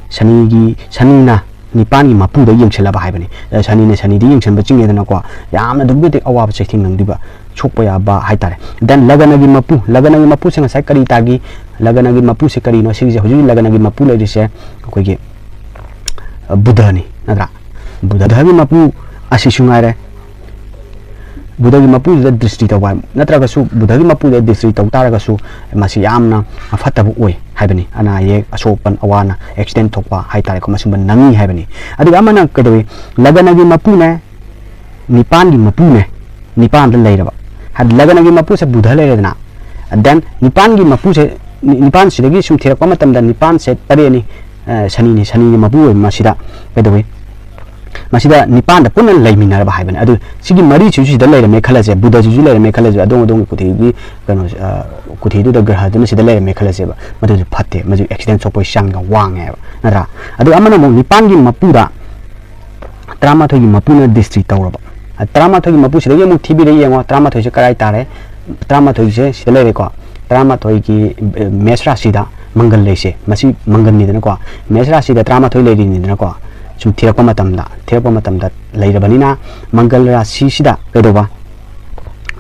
ꯁꯅꯤꯒꯤ, ꯁꯅꯤꯅ ꯅꯤꯄꯥꯟꯒꯤ ꯃꯄꯨꯗ ꯌꯦꯡꯁꯤꯜꯂꯕ ꯍꯥꯏꯕꯅꯤ꯫ ꯑ, ꯁꯅꯤꯅ ꯁꯅꯤꯗ ꯌꯦꯡꯁꯤꯟꯕ ꯆꯤꯡꯉꯦꯗꯅꯀꯣ, ꯌꯥꯝꯅ ꯑꯗꯨꯛꯀꯤ ꯃꯇꯤꯛ ꯑꯋꯥꯕ ꯆꯩꯊꯦꯡ ꯅꯪꯗꯣꯏꯕ, ꯁꯣꯛꯄ ꯌꯥꯕ ꯍꯥꯏꯇꯥꯔꯦ꯫ Then ꯂꯒꯅꯒꯤ ꯃꯄꯨ, ꯂꯒꯅꯒꯤ ꯃꯄꯨꯁꯦ ꯉꯁꯥꯏ ꯀꯔꯤ ꯇꯥꯒꯤ? ꯂꯒꯅꯒꯤ ꯃꯄꯨꯁꯦ ꯀꯔꯤꯅꯣ? ꯁꯤꯒꯤꯁꯦ ꯍꯧꯖꯤꯛ ꯂꯒꯅꯒꯤ ꯃꯄꯨ ꯂꯩꯔꯤꯁꯦ ꯑꯩꯈꯣꯏꯒꯤ, ꯑ, ꯕꯨꯙꯅꯤ, ꯅꯠꯇ꯭ꯔꯥ? ꯕꯨꯙꯒꯤ ꯃꯄꯨ ꯑꯁꯤꯁꯨ ꯉꯥꯏꯔꯦ꯫ ꯕꯨꯙꯒꯤ ꯃꯄꯨꯁꯤꯗ ꯗ꯭ꯔꯤꯁꯇꯤ ꯇꯧꯕ ꯍꯥꯏ-, ꯅꯠꯇ꯭ꯔꯒꯁꯨ ꯕꯨꯙꯒꯤ ꯃꯄꯨꯗ ꯗ꯭ꯔꯤꯁꯇꯤ ꯇꯧ ꯇꯥꯔꯒꯁꯨ ꯃꯁꯤ ꯌꯥꯝꯅ ꯐꯠꯇꯕ ꯑꯣꯏ ꯍꯥꯏꯕꯅꯤ꯫ ꯑꯅꯥ ꯑꯌꯦꯛ, ꯑꯁꯣꯛ ꯑꯄꯟ, ꯑꯋꯥ ꯑꯅꯥ, accident ꯊꯣꯛꯄ ꯍꯥꯏꯇꯥꯔꯦꯀꯣ, ꯃꯁꯤꯒꯨꯝꯕ ꯅꯪꯉꯤ ꯍꯥꯏꯕꯅꯤ꯫ ꯑꯗꯨꯒ ꯑꯃꯅ ꯀꯩꯗꯧꯏ? ꯂꯒꯅꯒꯤ ꯃꯄꯨꯅꯦ, ꯅꯤꯄꯥꯟꯒꯤ ꯃꯄꯨꯅꯦ, ꯅꯤꯄꯥꯟꯗ ꯂꯩꯔꯕ꯫ ꯍꯥꯏꯗꯤ ꯂꯒꯅꯒꯤ ꯃꯄꯨꯁꯦ ꯕꯨꯙ ꯂꯩꯔꯦꯗꯅ, then ꯅꯤꯄꯥꯟꯒꯤ ꯃꯄꯨꯁꯦ, ꯅꯤ-, ꯅꯤꯄꯥꯟꯁꯤꯗꯒꯤ ꯁꯨꯝ ꯊꯤꯔꯛꯄ ꯃꯇꯝꯗ ꯅꯤꯄꯥꯟꯁꯦ ꯇꯔꯦꯠꯅꯤ, ꯑ, ꯁꯅꯤꯅꯤ, ꯁꯅꯤꯒꯤ ꯃꯄꯨ ꯑꯣꯏꯕ ꯃꯁꯤꯗ ꯀꯩꯗꯧꯏ? ꯃꯁꯤꯗ ꯅꯤꯄꯥꯟꯗ ꯄꯨꯟꯅ ꯂꯩꯃꯤꯟꯅꯔꯕ ꯍꯥꯏꯕꯅꯤ꯫ ꯑꯗꯨ ꯁꯤꯒꯤ ꯃꯔꯤꯁꯤꯁꯨ ꯁꯤꯗ ꯂꯩꯔꯝꯃꯦ ꯈꯜꯂꯁꯦ, ꯕꯨꯙꯁꯤꯁꯨ ꯂꯩꯔꯝꯃꯦ ꯈꯜꯂꯁꯦ, ꯑꯗꯣꯝ ꯑꯗꯣꯝꯒꯤ ꯀꯨꯊꯤꯒꯤ ꯀꯩꯅꯣ, ꯑ, ꯀꯨꯊꯤꯗꯨꯗ ꯒ꯭ꯔꯍꯗꯨꯅ ꯁꯤꯗ ꯂꯩꯔꯝꯃꯦ ꯈꯜꯂꯁꯦꯕ, ꯃꯗꯨꯁꯨ ꯐꯠꯇꯦ, ꯃꯗꯨ accident ꯁꯣꯛꯄꯒꯤ ꯆꯥꯡꯒ ꯋꯥꯡꯉꯦꯕ, ꯅꯠꯇ꯭ꯔꯥ? ꯑꯗꯨꯒ ꯑꯃꯅ ꯑꯃꯨꯛ ꯅꯤꯄꯥꯟꯒꯤ ꯃꯄꯨꯗ ꯇꯔꯥꯃꯥꯊꯣꯏꯒꯤ ꯃꯄꯨꯅ ꯗ꯭ꯔꯤꯁꯇꯤ ꯇꯧꯔꯕ꯫ ꯑ, ꯇꯔꯥꯃꯥꯊꯣꯏꯒꯤ ꯃꯄꯨꯁꯤꯗꯒꯤ ꯑꯃꯨꯛ ꯊꯤꯕꯤꯔ ꯌꯦꯡꯉꯣ, ꯇꯔꯥꯃꯥꯊꯣꯏꯁꯦ ꯀꯗꯥꯏ ꯇꯥꯔꯦ? ꯇꯔꯥꯃꯥꯊꯣꯏꯁꯦ ꯁꯤꯗ ꯂꯩꯔꯦꯀꯣ꯫ ꯇꯔꯥꯃꯥꯊꯣꯏꯒꯤ, ꯑ, ꯃꯦꯁ ꯔꯥꯁꯤꯗ ꯃꯪꯒꯜ ꯂꯩꯁꯦ, ꯃꯁꯤ ꯃꯪꯒꯜꯅꯤꯗꯅꯀꯣ꯫ ꯃꯦꯁ ꯔꯥꯁꯤꯗ ꯇꯔꯥꯃꯥꯊꯣꯏ ꯂꯩꯔꯤꯅꯤꯗꯅꯀꯣ꯫ ꯁꯨꯝ ꯊꯤꯔꯛꯄ ꯃꯇꯝꯗ, ꯊꯤꯔꯛꯄ ꯃꯇꯝꯗ ꯂꯩꯔꯕꯅꯤꯅ ꯃꯪꯒꯜ ꯔꯥꯁꯤꯁꯤꯗ ꯀꯩꯗꯧꯕ?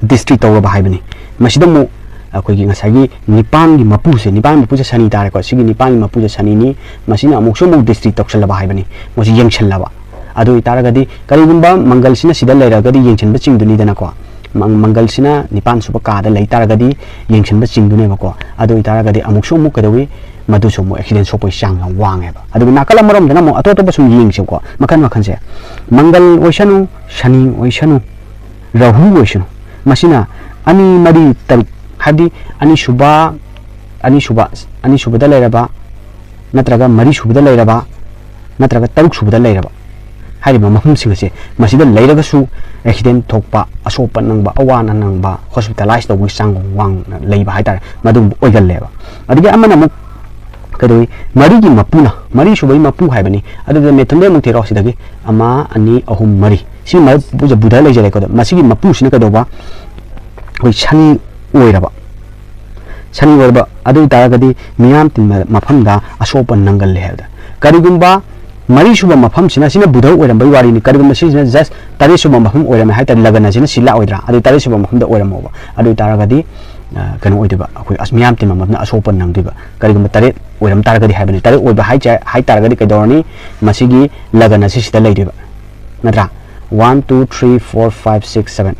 ꯗ꯭ꯔꯤꯁꯇꯤ ꯇꯧꯔꯕ ꯍꯥꯏꯕꯅꯤ꯫ ꯃꯁꯤꯗ ꯑꯃꯨꯛ ꯑꯩꯈꯣꯏꯒꯤ ꯉꯁꯥꯏꯒꯤ ꯅꯤꯄꯥꯟꯒꯤ ꯃꯄꯨꯁꯦ, ꯅꯤꯄꯥꯟꯒꯤ ꯃꯄꯨꯁꯦ ꯁꯅꯤ ꯇꯥꯔꯦꯀꯣ꯫ ꯁꯤꯒꯤ ꯅꯤꯄꯥꯟꯒꯤ ꯃꯄꯨꯁꯦ ꯁꯅꯤꯅꯤ꯫ ꯃꯁꯤꯅ ꯑꯃꯨꯛꯁꯨ ꯑꯃꯨꯛ ꯗ꯭ꯔꯤꯁꯇꯤ ꯇꯧꯁꯜꯂꯕ ꯍꯥꯏꯕꯅꯤ, ꯃꯁꯤ ꯌꯦꯡꯁꯜꯂꯕ꯫ ꯑꯗꯨ ꯑꯣꯏꯇꯥꯔꯒꯗꯤ ꯀꯔꯤꯒꯨꯝꯕ ꯃꯪꯒꯜꯁꯤꯅ ꯁꯤꯗ ꯂꯩꯔꯒꯗꯤ ꯌꯦꯡꯁꯤꯟꯕ ꯆꯤꯡꯗꯣꯏꯅꯤꯗꯅꯀꯣ꯫ ꯃꯪꯒꯜꯁꯤꯅ ꯅꯤꯄꯥꯟ ꯁꯨꯕ ꯀꯥꯗ ꯂꯩ ꯇꯥꯔꯒꯗꯤ ꯌꯦꯡꯁꯤꯟꯕ ꯆꯤꯡꯗꯣꯏꯅꯦꯕꯀꯣ꯫ ꯑꯗꯨ ꯑꯣꯏꯇꯥꯔꯒꯗꯤ ꯑꯃꯨꯛꯁꯨ ꯑꯃꯨꯛ ꯀꯩꯗꯧꯏ, ꯃꯗꯨꯁꯨ ꯑꯃꯨꯛ ꯑꯦꯛꯁꯤꯗꯦꯟ ꯁꯣꯛꯄꯒꯤ ꯆꯥꯡ ꯌꯥꯝ ꯋꯥꯡꯉꯦꯕ꯫ ꯑꯗꯨꯒ ꯅꯥꯀꯜ ꯑꯃꯔꯣꯝꯗꯅ ꯑꯃꯨꯛ ꯑꯇꯣꯞ ꯑꯇꯣꯞꯄ ꯁꯨꯝ ꯌꯦꯡꯁꯦꯕꯀꯣ, ꯃꯈꯜ ꯃꯈꯜꯁꯦ꯫ ꯃꯪꯒꯜ ꯑꯣꯏꯁꯅꯨ, ꯁꯅꯤ ꯑꯣꯏꯁꯅꯨ, ꯔꯥꯍꯨ ꯑꯣꯏꯁꯅꯨ, ꯃꯁꯤꯅ ꯑꯅꯤ, ꯃꯔꯤ, ꯇꯔꯨꯛ, ꯍꯥꯏꯕꯗꯤ ꯑꯅꯤꯁꯨꯕ, ꯑꯅꯤꯁꯨꯕ, ꯑꯅꯤꯁꯨꯕꯗ ꯂꯩꯔꯕ, ꯅꯠꯇ꯭ꯔꯒ ꯃꯔꯤꯁꯨꯕꯗ ꯂꯩꯔꯕ, ꯅꯠꯇ꯭ꯔꯒ ꯇꯔꯨꯛꯁꯨꯕꯗ ꯂꯩꯔꯕ ꯍꯥꯏꯔꯤꯕ ꯃꯐꯝꯁꯤꯡ ꯑꯁꯦ, ꯃꯁꯤꯗ ꯂꯩꯔꯒꯁꯨ ꯑꯦꯛꯁꯤꯗꯦꯟ ꯊꯣꯛꯄ, ꯑꯁꯣꯛ ꯑꯄꯟ ꯅꯪꯕ, ꯑꯋꯥ ꯑꯅꯥ ꯅꯪꯕ, ꯍꯣꯁꯄꯤꯇꯥꯂꯥꯏꯁ ꯇꯧꯕꯒꯤ ꯆꯥꯡ ꯋꯥꯡꯅ ꯂꯩꯕ ꯍꯥꯏꯇꯥꯔꯦ, ꯃꯗꯨꯒꯨꯝꯕ ꯑꯣꯏꯒꯜꯂꯦꯕ꯫ ꯑꯗꯒꯤ ꯑꯃꯅ ꯑꯃꯨꯛ ꯀꯩꯗꯧꯏ, ꯃꯔꯤꯒꯤ ꯃꯄꯨꯅ, ꯃꯔꯤꯁꯨꯕꯒꯤ ꯃꯄꯨ ꯍꯥꯏꯕꯅꯤ꯫ ꯑꯗꯨꯗ ꯃꯦꯊꯨꯟꯗꯩ ꯑꯃꯨꯛ ꯊꯤꯔꯣ, ꯁꯤꯗꯒꯤ ꯑꯃ, ꯑꯅꯤ, ꯑꯍꯨꯝ, ꯃꯔꯤ꯫ ꯁꯤ ꯃꯄꯨꯁꯦ ꯕꯨꯙ ꯂꯩꯖꯔꯦꯀꯣ꯫ ꯑꯗꯣ ꯃꯁꯤꯒꯤ ꯃꯄꯨꯁꯤꯅ ꯀꯩꯗꯧꯕ? ꯑꯩꯈꯣꯏ ꯁꯅꯤ ꯑꯣꯏꯔꯕ, ꯁꯅꯤ ꯑꯣꯏꯔꯕ꯫ ꯑꯗꯨ ꯑꯣꯏꯇꯥꯔꯒꯗꯤ ꯃꯤꯌꯥꯝ ꯇꯤꯟꯕ ꯃꯐꯝꯗ ꯑꯁꯣꯛ ꯑꯄꯟ ꯅꯪꯒꯜꯂꯦ ꯍꯥꯏꯕꯗ, ꯀꯔꯤꯒꯨꯝꯕ ꯃꯔꯤꯁꯨꯕ ꯃꯐꯝꯁꯤꯅ, ꯁꯤꯅ ꯕꯨꯙ ꯑꯣꯏꯔꯝꯕꯩ ꯋꯥꯔꯤꯅꯤ, ꯀꯔꯤꯒꯨꯝꯕ ꯁꯤꯁꯤꯅ ꯖꯁ ꯇꯔꯦꯠꯁꯨꯕ ꯃꯐꯝ ꯑꯣꯏꯔꯝꯃꯦ ꯍꯥꯏꯇꯥꯔꯦ, ꯂꯒꯅꯁꯤꯅ ꯁꯤ ꯂꯥꯛꯑꯣꯏꯗ꯭ꯔꯥ? ꯑꯗꯨ ꯇꯔꯦꯠꯁꯨꯕ ꯃꯐꯝꯗ ꯑꯣꯏꯔꯝꯃꯣꯕ, ꯑꯗꯨ ꯑꯣꯏꯇꯥꯔꯒꯗꯤ, ꯑ, ꯀꯩꯅꯣ ꯑꯣꯏꯗꯣꯏꯕ, ꯑꯩꯈꯣꯏ ꯑꯁ, ꯃꯤꯌꯥꯝ ꯇꯤꯟꯕ ꯃꯐꯝꯗ ꯑꯁꯣꯛ ꯑꯄꯟ ꯅꯪꯗꯣꯏꯕ꯫ ꯀꯔꯤꯒꯨꯝꯕ ꯇꯔꯦꯠ ꯑꯣꯏꯔꯝ ꯇꯥꯔꯒꯗꯤ ꯍꯥꯏꯕꯅꯤ꯫ ꯇꯔꯦꯠ ꯑꯣꯏꯕ ꯍꯥꯏꯁꯦ, ꯍꯥꯏ ꯇꯥꯔꯒꯗꯤ ꯀꯩꯗꯧꯔꯅꯤ? ꯃꯁꯤꯒꯤ ꯂꯒꯅꯁꯤ ꯁꯤꯗ ꯂꯩꯗꯣꯏꯕ, ꯅꯠꯇ꯭ꯔꯥ? One, two, three, four, five, six, seven꯫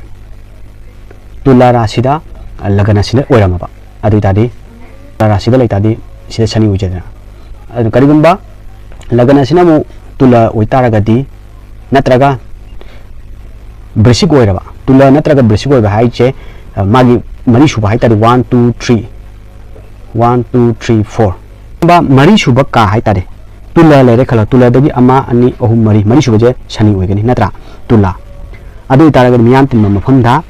ꯇꯨꯂꯥ ꯔꯥꯁꯤꯗ, ꯑ, ꯂꯒꯅꯁꯤꯗ ꯑꯣꯏꯔꯝꯃꯕ, ꯑꯗꯨ ꯑꯣꯏꯇꯥꯔꯗꯤ ꯇꯨꯂꯥ ꯔꯥꯁꯤꯗ ꯂꯩꯇꯥꯔꯗꯤ ꯁꯤꯗ ꯁꯅꯤ ꯑꯣꯏꯖꯗꯅ꯫ ꯑꯗꯨ ꯀꯔꯤꯒꯨꯝꯕ ꯂꯒꯅꯁꯤꯅ ꯑꯃꯨꯛ ꯇꯨꯂꯥ ꯑꯣꯏꯇꯥꯔꯒꯗꯤ, ꯅꯠꯇ꯭ꯔꯒ ꯕ꯭ꯔꯤꯁꯤꯛ ꯑꯣꯏꯔꯕ, ꯇꯨꯂꯥ ꯅꯠꯇ꯭ꯔꯒ ꯕ꯭ꯔꯤꯁꯤꯛ ꯑꯣꯏꯕ ꯍꯥꯏꯁꯦ, ꯑ, ꯃꯥꯒꯤ ꯃꯔꯤꯁꯨꯕ ꯍꯥꯏꯇꯥꯔꯗꯤ, one, two, three, one, two, three, four꯫ ꯃꯔꯤꯁꯨꯕ ꯀꯥ ꯍꯥꯏꯇꯥꯔꯦ, ꯇꯨꯂꯥ ꯂꯩꯔꯦ ꯈꯜꯂꯣ, ꯇꯨꯂꯥꯗꯒꯤ ꯑꯃ, ꯑꯅꯤ, ꯑꯍꯨꯝ, ꯃꯔꯤ, ꯃꯔꯤꯁꯨꯕꯁꯦ ꯁꯅꯤ ꯑꯣꯏꯒꯅꯤ, ꯅꯠꯇ꯭ꯔꯥ? ꯇꯨꯂꯥ꯫ ꯑꯗꯨ ꯑꯣꯏꯇꯥꯔꯒꯗꯤ ꯃꯤꯌꯥꯝ ꯇꯤꯟꯕ ꯃꯐꯝꯗ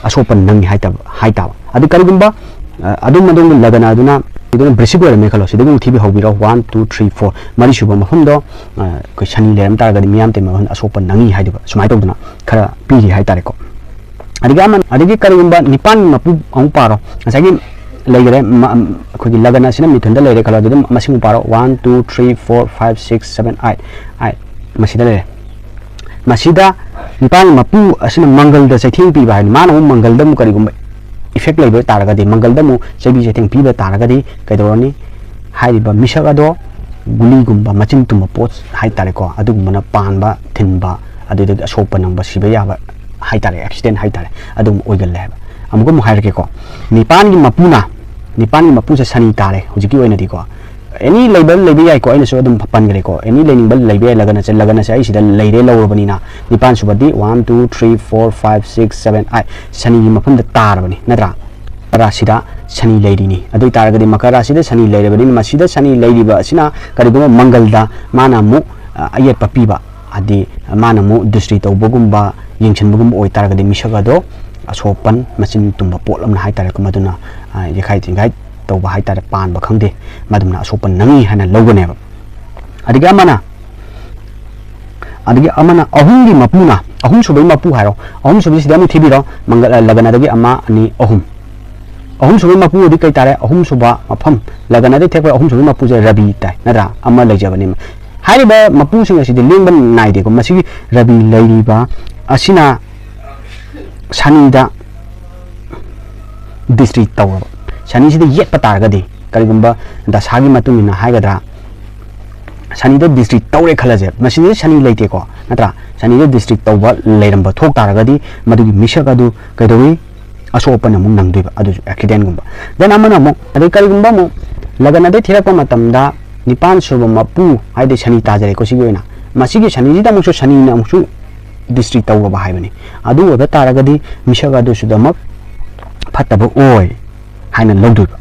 ꯑꯁꯣꯛꯄ ꯅꯪꯉꯤ ꯍꯥꯏꯇꯥꯕ, ꯍꯥꯏꯇꯥꯕ꯫ ꯑꯗꯨ ꯀꯔꯤꯒꯨꯝꯕ, ꯑ, ꯑꯗꯨꯝ ꯑꯗꯣꯝꯒꯤ ꯂꯒꯅ ꯑꯗꯨꯅ, ꯑꯗꯨꯅ ꯕ꯭ꯔꯤꯁꯤꯛ ꯑꯣꯏꯔꯝꯃꯦ ꯈꯜꯂꯣ, ꯁꯤꯗꯒꯤ ꯑꯃꯨꯛ ꯊꯤꯕꯤ ꯍꯧꯕꯤꯔꯣ, one, two, three, four꯫ ꯃꯔꯤꯁꯨꯕ ꯃꯐꯝꯗꯣ, ꯑ, ꯑꯩꯈꯣꯏ ꯁꯅꯤ ꯂꯩꯔꯝ ꯇꯥꯔꯒꯗꯤ ꯃꯤꯌꯥꯝ ꯇꯤꯟꯕ ꯃꯐꯝꯗ ꯑꯁꯣꯛꯄ ꯅꯪꯉꯤ ꯍꯥꯏꯗꯨꯕ, ꯁꯨꯃꯥꯏꯅ ꯇꯧꯗꯅ ꯈꯔ ꯄꯤꯔꯤ ꯍꯥꯏꯇꯥꯔꯦꯀꯣ꯫ ꯑꯗꯒꯤ ꯑꯃ, ꯑꯗꯒꯤ ꯀꯔꯤꯒꯨꯝꯕ ꯅꯤꯄꯥꯟꯒꯤ ꯃꯄꯨ ꯑꯃꯨꯛ ꯄꯥꯔꯣ, ꯉꯁꯥꯏꯒꯤ ꯂꯩꯈꯔꯦ, ꯃ-, ꯑꯩꯈꯣꯏꯒꯤ ꯂꯒꯅ ꯑꯁꯤꯅ ꯃꯤꯊꯨꯟꯗ ꯂꯩꯔꯦ ꯈꯜꯂꯣ, ꯑꯗꯨꯗ ꯃꯁꯤꯡ ꯑꯃꯨꯛ ꯄꯥꯔꯣ, one, two, three, four, five, six, seven, eight, eight, ꯃꯁꯤꯗ ꯂꯩꯔꯦ꯫ ꯃꯁꯤꯗ ꯅꯤꯄꯥꯟꯒꯤ ꯃꯄꯨ ꯑꯁꯤꯅ ꯃꯪꯒꯜꯗ ꯆꯩꯊꯦꯡ ꯄꯤꯕ ꯍꯥꯏꯅꯤ꯫ ꯃꯥꯅ ꯑꯃꯨꯛ ꯃꯪꯒꯜꯗ ꯑꯃꯨꯛ ꯀꯔꯤꯒꯨꯝꯕ ꯏꯐꯦꯛ ꯂꯩꯕ ꯇꯥꯔꯒꯗꯤ, ꯃꯪꯒꯜꯗ ꯑꯃꯨꯛ ꯆꯩꯕꯤ ꯆꯩꯊꯦꯡ ꯄꯤꯕ ꯇꯥꯔꯒꯗꯤ ꯀꯩꯗꯧꯔꯅꯤ? ꯍꯥꯏꯔꯤꯕ ꯃꯤꯁꯛ ꯑꯗꯣ ꯒꯨꯂꯤꯒꯨꯝꯕ, ꯃꯆꯤꯟ ꯇꯨꯝꯕ ꯄꯣꯠ ꯍꯥꯏꯇꯥꯔꯦꯀꯣ, ꯑꯗꯨꯒꯨꯝꯕꯅ ꯄꯥꯟꯕ, ꯊꯤꯟꯕ, ꯑꯗꯨꯗꯒꯤ ꯑꯁꯣꯛꯄ ꯅꯪꯕ, ꯁꯤꯕ ꯌꯥꯕ ꯍꯥꯏꯇꯥꯔꯦ, ꯑꯦꯛꯁꯤꯗꯦꯟ ꯍꯥꯏꯇꯥꯔꯦ, ꯑꯗꯨꯝ ꯑꯣꯏꯒꯜꯂꯦ ꯍꯥꯏꯕ꯫ ꯑꯃꯨꯛꯀ ꯑꯃꯨꯛ ꯍꯥꯏꯔꯛꯀꯦꯀꯣ, ꯅꯤꯄꯥꯟꯒꯤ ꯃꯄꯨꯅ, ꯅꯤꯄꯥꯟꯒꯤ ꯃꯄꯨꯁꯦ ꯁꯅꯤ ꯇꯥꯔꯦ ꯍꯧꯖꯤꯛꯀꯤ ꯑꯣꯏꯅꯗꯤꯀꯣ꯫ ꯑꯦꯅꯤ ꯂꯩꯕ ꯂꯩꯕ ꯌꯥꯏꯀꯣ, ꯑꯩꯅꯁꯨ ꯑꯗꯨꯝ ꯄꯟꯈ꯭ꯔꯦꯀꯣ, ꯑꯦꯅꯤ ꯂꯩꯅꯤꯡꯕ ꯂꯩꯕ ꯌꯥꯏ꯫ ꯂꯒꯟ ꯑꯁꯦ, ꯂꯒꯟ ꯑꯁꯦ ꯑꯩ ꯁꯤꯗ ꯂꯩꯔꯦ ꯂꯧꯔꯕꯅꯤꯅ, ꯅꯤꯄꯥꯟ ꯁꯨꯕꯗꯤ one, two, three, four, five, six, seven, eight, ꯁꯅꯤꯒꯤ ꯃꯐꯝꯗ ꯇꯥꯔꯕꯅꯤ ꯅꯠꯇ꯭ꯔꯥ? ꯃꯀꯔꯥ ꯁꯤꯗ ꯁꯅꯤ ꯂꯩꯔꯤꯅꯤ꯫ ꯑꯗꯨ ꯑꯣꯏꯇꯥꯔꯒꯗꯤ ꯃꯀꯔꯥ ꯁꯤꯗ ꯁꯅꯤ ꯂꯩꯔꯕꯅꯤꯅ, ꯃꯁꯤꯗ ꯁꯅꯤ ꯂꯩꯔꯤꯕ ꯑꯁꯤꯅ ꯀꯔꯤꯒꯨꯝꯕ ꯃꯪꯒꯜꯗ ꯃꯥꯅ ꯑꯃꯨꯛ, ꯑ, ꯑꯌꯦꯠꯄ ꯄꯤꯕ, ꯍꯥꯏꯗꯤ ꯃꯥꯅ ꯑꯃꯨꯛ ꯗ꯭ꯔꯤꯁꯇꯤ ꯇꯧꯕꯒꯨꯝꯕ, ꯌꯦꯡꯁꯤꯟꯕꯒꯨꯝꯕ ꯑꯣꯏꯇꯥꯔꯒꯗꯤ ꯃꯤꯁꯛ ꯑꯗꯣ ꯑꯁꯣꯛ ꯑꯄꯟ ꯃꯆꯤꯟ ꯇꯨꯝꯕ ꯄꯣꯠ ꯑꯃꯅ ꯍꯥꯏꯇꯥꯔꯦꯀꯣ, ꯃꯗꯨꯅ, ꯑ, ꯌꯦꯈꯥꯏ ꯊꯤꯡꯒꯥꯏ ꯇꯧꯕ ꯍꯥꯏꯇꯥꯔꯦ, ꯄꯥꯟꯕ ꯈꯪꯗꯦ, ꯃꯗꯨꯅ ꯑꯁꯣꯛ ꯑꯄꯟ ꯅꯪꯉꯤ ꯍꯥꯏꯅ ꯂꯧꯒꯅꯦꯕ꯫ ꯑꯗꯒꯤ ꯑꯃꯅ, ꯑꯗꯒꯤ ꯑꯃꯅ ꯑꯍꯨꯝꯒꯤ ꯃꯄꯨꯅ, ꯑꯍꯨꯝ ꯁꯨꯕꯒꯤ ꯃꯄꯨ ꯍꯥꯏꯔꯣ, ꯑꯍꯨꯝ ꯁꯨꯕꯁꯤꯗ ꯑꯃꯨꯛ ꯊꯤꯕꯤꯔꯣ, ꯃꯪꯒꯜ, ꯑ, ꯂꯒꯟ ꯑꯗꯒꯤ ꯑꯃ, ꯑꯅꯤ, ꯑꯍꯨꯝ꯫ ꯑꯍꯨꯝ ꯁꯨꯕꯒꯤ ꯃꯄꯨ ꯑꯗꯤ ꯀꯩ ꯇꯥꯔꯦ? ꯑꯍꯨꯝ ꯁꯨꯕ ꯃꯐꯝ, ꯂꯒꯟ ꯑꯗꯩ ꯊꯦꯛꯄ ꯑꯍꯨꯝ ꯁꯨꯕꯒꯤ ꯃꯄꯨꯁꯦ ꯔꯕꯤ ꯇꯥꯏ ꯅꯠꯇ꯭ꯔꯥ? ꯑꯃ ꯂꯩꯖꯕꯅꯤ꯫ ꯍꯥꯏꯔꯤꯕ ꯃꯄꯨꯁꯤꯡ ꯑꯁꯤꯗꯤ ꯂꯦꯡꯕ ꯅꯥꯏꯗꯦꯀꯣ꯫ ꯃꯁꯤꯒꯤ ꯔꯕꯤ ꯂꯩꯔꯤꯕ ꯑꯁꯤꯅ ꯁꯅꯤꯗ ꯗꯤꯁꯇ꯭ꯔꯤ ꯇꯧꯔꯕ, ꯁꯅꯤꯁꯤꯗ ꯌꯦꯠꯄ ꯇꯥꯔꯒꯗꯤ, ꯀꯔꯤꯒꯨꯝꯕ ꯗꯁꯥꯒꯤ ꯃꯇꯨꯡ ꯏꯟꯅ ꯍꯥꯏꯒꯗ꯭ꯔꯥ, ꯁꯅꯤꯗ ꯗꯤꯁꯇ꯭ꯔꯤ ꯇꯧꯔꯦ ꯈꯜꯂꯁꯦ, ꯃꯁꯤꯗ ꯁꯅꯤ ꯂꯩꯇꯦꯀꯣ ꯅꯠꯇ꯭ꯔꯥ? ꯁꯅꯤꯗ ꯗꯤꯁꯇ꯭ꯔꯤ ꯇꯧꯕ ꯂꯩꯔꯝꯕ ꯊꯣꯛ ꯇꯥꯔꯒꯗꯤ ꯃꯗꯨꯒꯤ ꯃꯤꯁꯛ ꯑꯗꯨ ꯀꯩꯗꯧꯏ? ꯑꯁꯣꯛ ꯑꯄꯟ ꯑꯃꯨꯛ ꯅꯪꯗꯣꯏꯕ, ꯑꯗꯨꯁꯨ ꯑꯦꯛꯁꯤꯗꯦꯟꯒꯨꯝꯕ꯫ ꯗꯦꯟ ꯑꯃꯅ ꯑꯃꯨꯛ, ꯑꯗꯩ ꯀꯔꯤꯒꯨꯝꯕ ꯑꯃꯨꯛ ꯂꯒꯟ ꯑꯗꯩ ꯊꯤꯔꯛꯄ ꯃꯇꯝꯗ ꯅꯤꯄꯥꯟ ꯁꯨꯕ ꯃꯄꯨ ꯍꯥꯏꯗꯤ ꯁꯅꯤ ꯇꯥꯖꯔꯦꯀꯣ꯫ ꯁꯤꯒꯤ ꯑꯣꯏꯅ ꯃꯁꯤꯒꯤ ꯁꯅꯤꯁꯤꯗ ꯑꯃꯨꯛꯁꯨ ꯁꯅꯤꯅ ꯑꯃꯨꯛꯁꯨ ꯗꯤꯁꯇ꯭ꯔꯤ ꯇꯧꯔꯕ ꯍꯥꯏꯕꯅꯤ꯫ ꯑꯗꯨ ꯑꯣꯏꯕ ꯇꯥꯔꯒꯗꯤ ꯃꯤꯁꯛ ꯑꯗꯨꯁꯨꯗꯃꯛ ꯐꯠꯇꯕ ꯑꯣꯏ ꯍꯥꯏꯅ ꯂꯧꯗꯣꯏꯕ꯫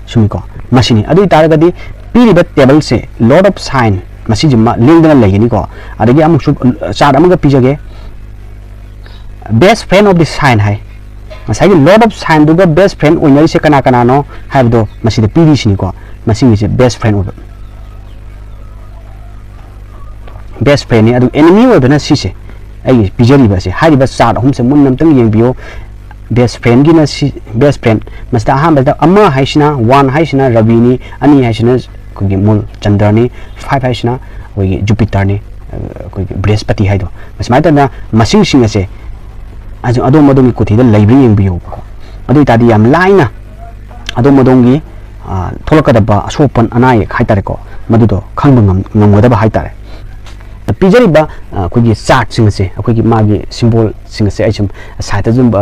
ꯁꯨꯝꯀꯣ, ꯃꯁꯤꯅꯤ꯫ ꯑꯗꯨ ꯑꯣꯏꯇꯥꯔꯒꯗꯤ ꯄꯤꯔꯤꯕ ꯇꯦꯕꯜꯁꯦ, ꯂꯣꯔꯗ ꯑꯣꯐ ꯁꯥꯏꯟ, ꯃꯁꯤꯁꯤꯃ ꯂꯦꯡꯗꯅ ꯂꯩꯒꯅꯤꯀꯣ꯫ ꯑꯗꯒꯤ ꯑꯃꯨꯛꯁꯨ ꯆꯥꯔꯠ ꯑꯃꯒ ꯄꯤꯖꯒꯦ, ꯕꯦꯁ ꯐ꯭ꯔꯦꯟ ꯑꯣꯐ ꯗꯤ ꯁꯥꯏꯟ ꯍꯥꯏ꯫ ꯉꯁꯥꯏꯒꯤ ꯂꯣꯔꯗ ꯑꯣꯐ ꯁꯥꯏꯟꯗꯨꯒ ꯕꯦꯁ ꯐ꯭ꯔꯦꯟ ꯑꯣꯏꯅꯔꯤꯁꯦ ꯀꯅꯥ ꯀꯅꯥꯅꯣ ꯍꯥꯏꯕꯗꯣ ꯃꯁꯤꯗ ꯄꯤꯔꯤꯁꯤꯅꯤꯀꯣ꯫ ꯃꯁꯤꯒꯤꯁꯦ ꯕꯦꯁ ꯐ꯭ꯔꯦꯟ ꯑꯣꯏꯕ, ꯕꯦꯁ ꯐ꯭ꯔꯦꯟꯅꯤ꯫ ꯑꯗꯨ ꯑꯦꯅꯤꯃꯤ ꯑꯣꯏꯕꯅ ꯁꯤꯁꯦ, ꯑꯩꯒꯤ ꯄꯤꯖꯔꯤꯕ ꯑꯁꯦ, ꯍꯥꯏꯔꯤꯕ ꯆꯥꯔꯠ ꯑꯍꯨꯝꯁꯦ ꯃꯨꯟꯅ ꯑꯝꯇꯪ ꯌꯦꯡꯕꯤꯌꯨ꯫ ꯕꯦꯁ ꯐ꯭ꯔꯦꯟꯒꯤꯅ ꯁꯤ, ꯕꯦꯁ ꯐ꯭ꯔꯦꯟ, ꯃꯁꯤꯗ ꯑꯍꯥꯟꯕꯗ ꯑꯃ ꯍꯥꯏꯁꯤꯅ, ꯋꯥꯟ ꯍꯥꯏꯁꯤꯅ ꯔꯕꯤꯅꯤ, ꯑꯅꯤ ꯍꯥꯏꯁꯤꯅ ꯑꯩꯈꯣꯏꯒꯤ ꯃꯨꯜ ꯆꯟꯗ꯭ꯔꯅꯤ, ꯐꯥꯏꯚ ꯍꯥꯏꯁꯤꯅ ꯑꯩꯈꯣꯏꯒꯤ ꯖꯨꯄꯤꯇꯔꯅꯤ, ꯑꯩꯈꯣꯏꯒꯤ ꯕ꯭ꯔꯦꯍꯁꯄꯇꯤ ꯍꯥꯏꯗꯣ꯫ ꯁꯨꯃꯥꯏꯅ ꯇꯧꯗꯅ ꯃꯁꯤꯡꯁꯤꯡ ꯑꯁꯦ ꯑꯗꯨ ꯑꯗꯣꯝ ꯑꯗꯣꯝꯒꯤ ꯀꯣꯊꯤꯗ ꯂꯩꯕ꯭ꯔꯥ ꯌꯦꯡꯕꯤꯌꯣꯕꯀꯣ꯫ ꯑꯗꯨ ꯑꯣꯏꯇꯥꯔꯗꯤ ꯌꯥꯝ ꯂꯥꯏꯅ ꯑꯗꯣꯝ ꯑꯗꯣꯝꯒꯤ, ꯑ, ꯊꯣꯛꯂꯛꯀꯗꯕ ꯑꯁꯣꯛ ꯑꯄꯟ ꯑꯅꯥ ꯑꯌꯦꯛ ꯍꯥꯏꯇꯥꯔꯦꯀꯣ, ꯃꯗꯨꯗꯣ ꯈꯪꯕ ꯉꯝ-, ꯉꯝꯒꯗꯕ ꯍꯥꯏꯇꯥꯔꯦ꯫ ꯄꯤꯖꯔꯤꯕ ꯑꯩꯈꯣꯏꯒꯤ ꯆꯥꯔꯠꯁꯤꯡ ꯑꯁꯦ, ꯑꯩꯈꯣꯏꯒꯤ ꯃꯥꯒꯤ ꯁꯤꯝꯕꯣꯜꯁꯤꯡ ꯑꯁꯦ ꯑꯩ ꯁꯨꯝ ꯁꯥꯏꯠꯇ ꯑꯗꯨꯝ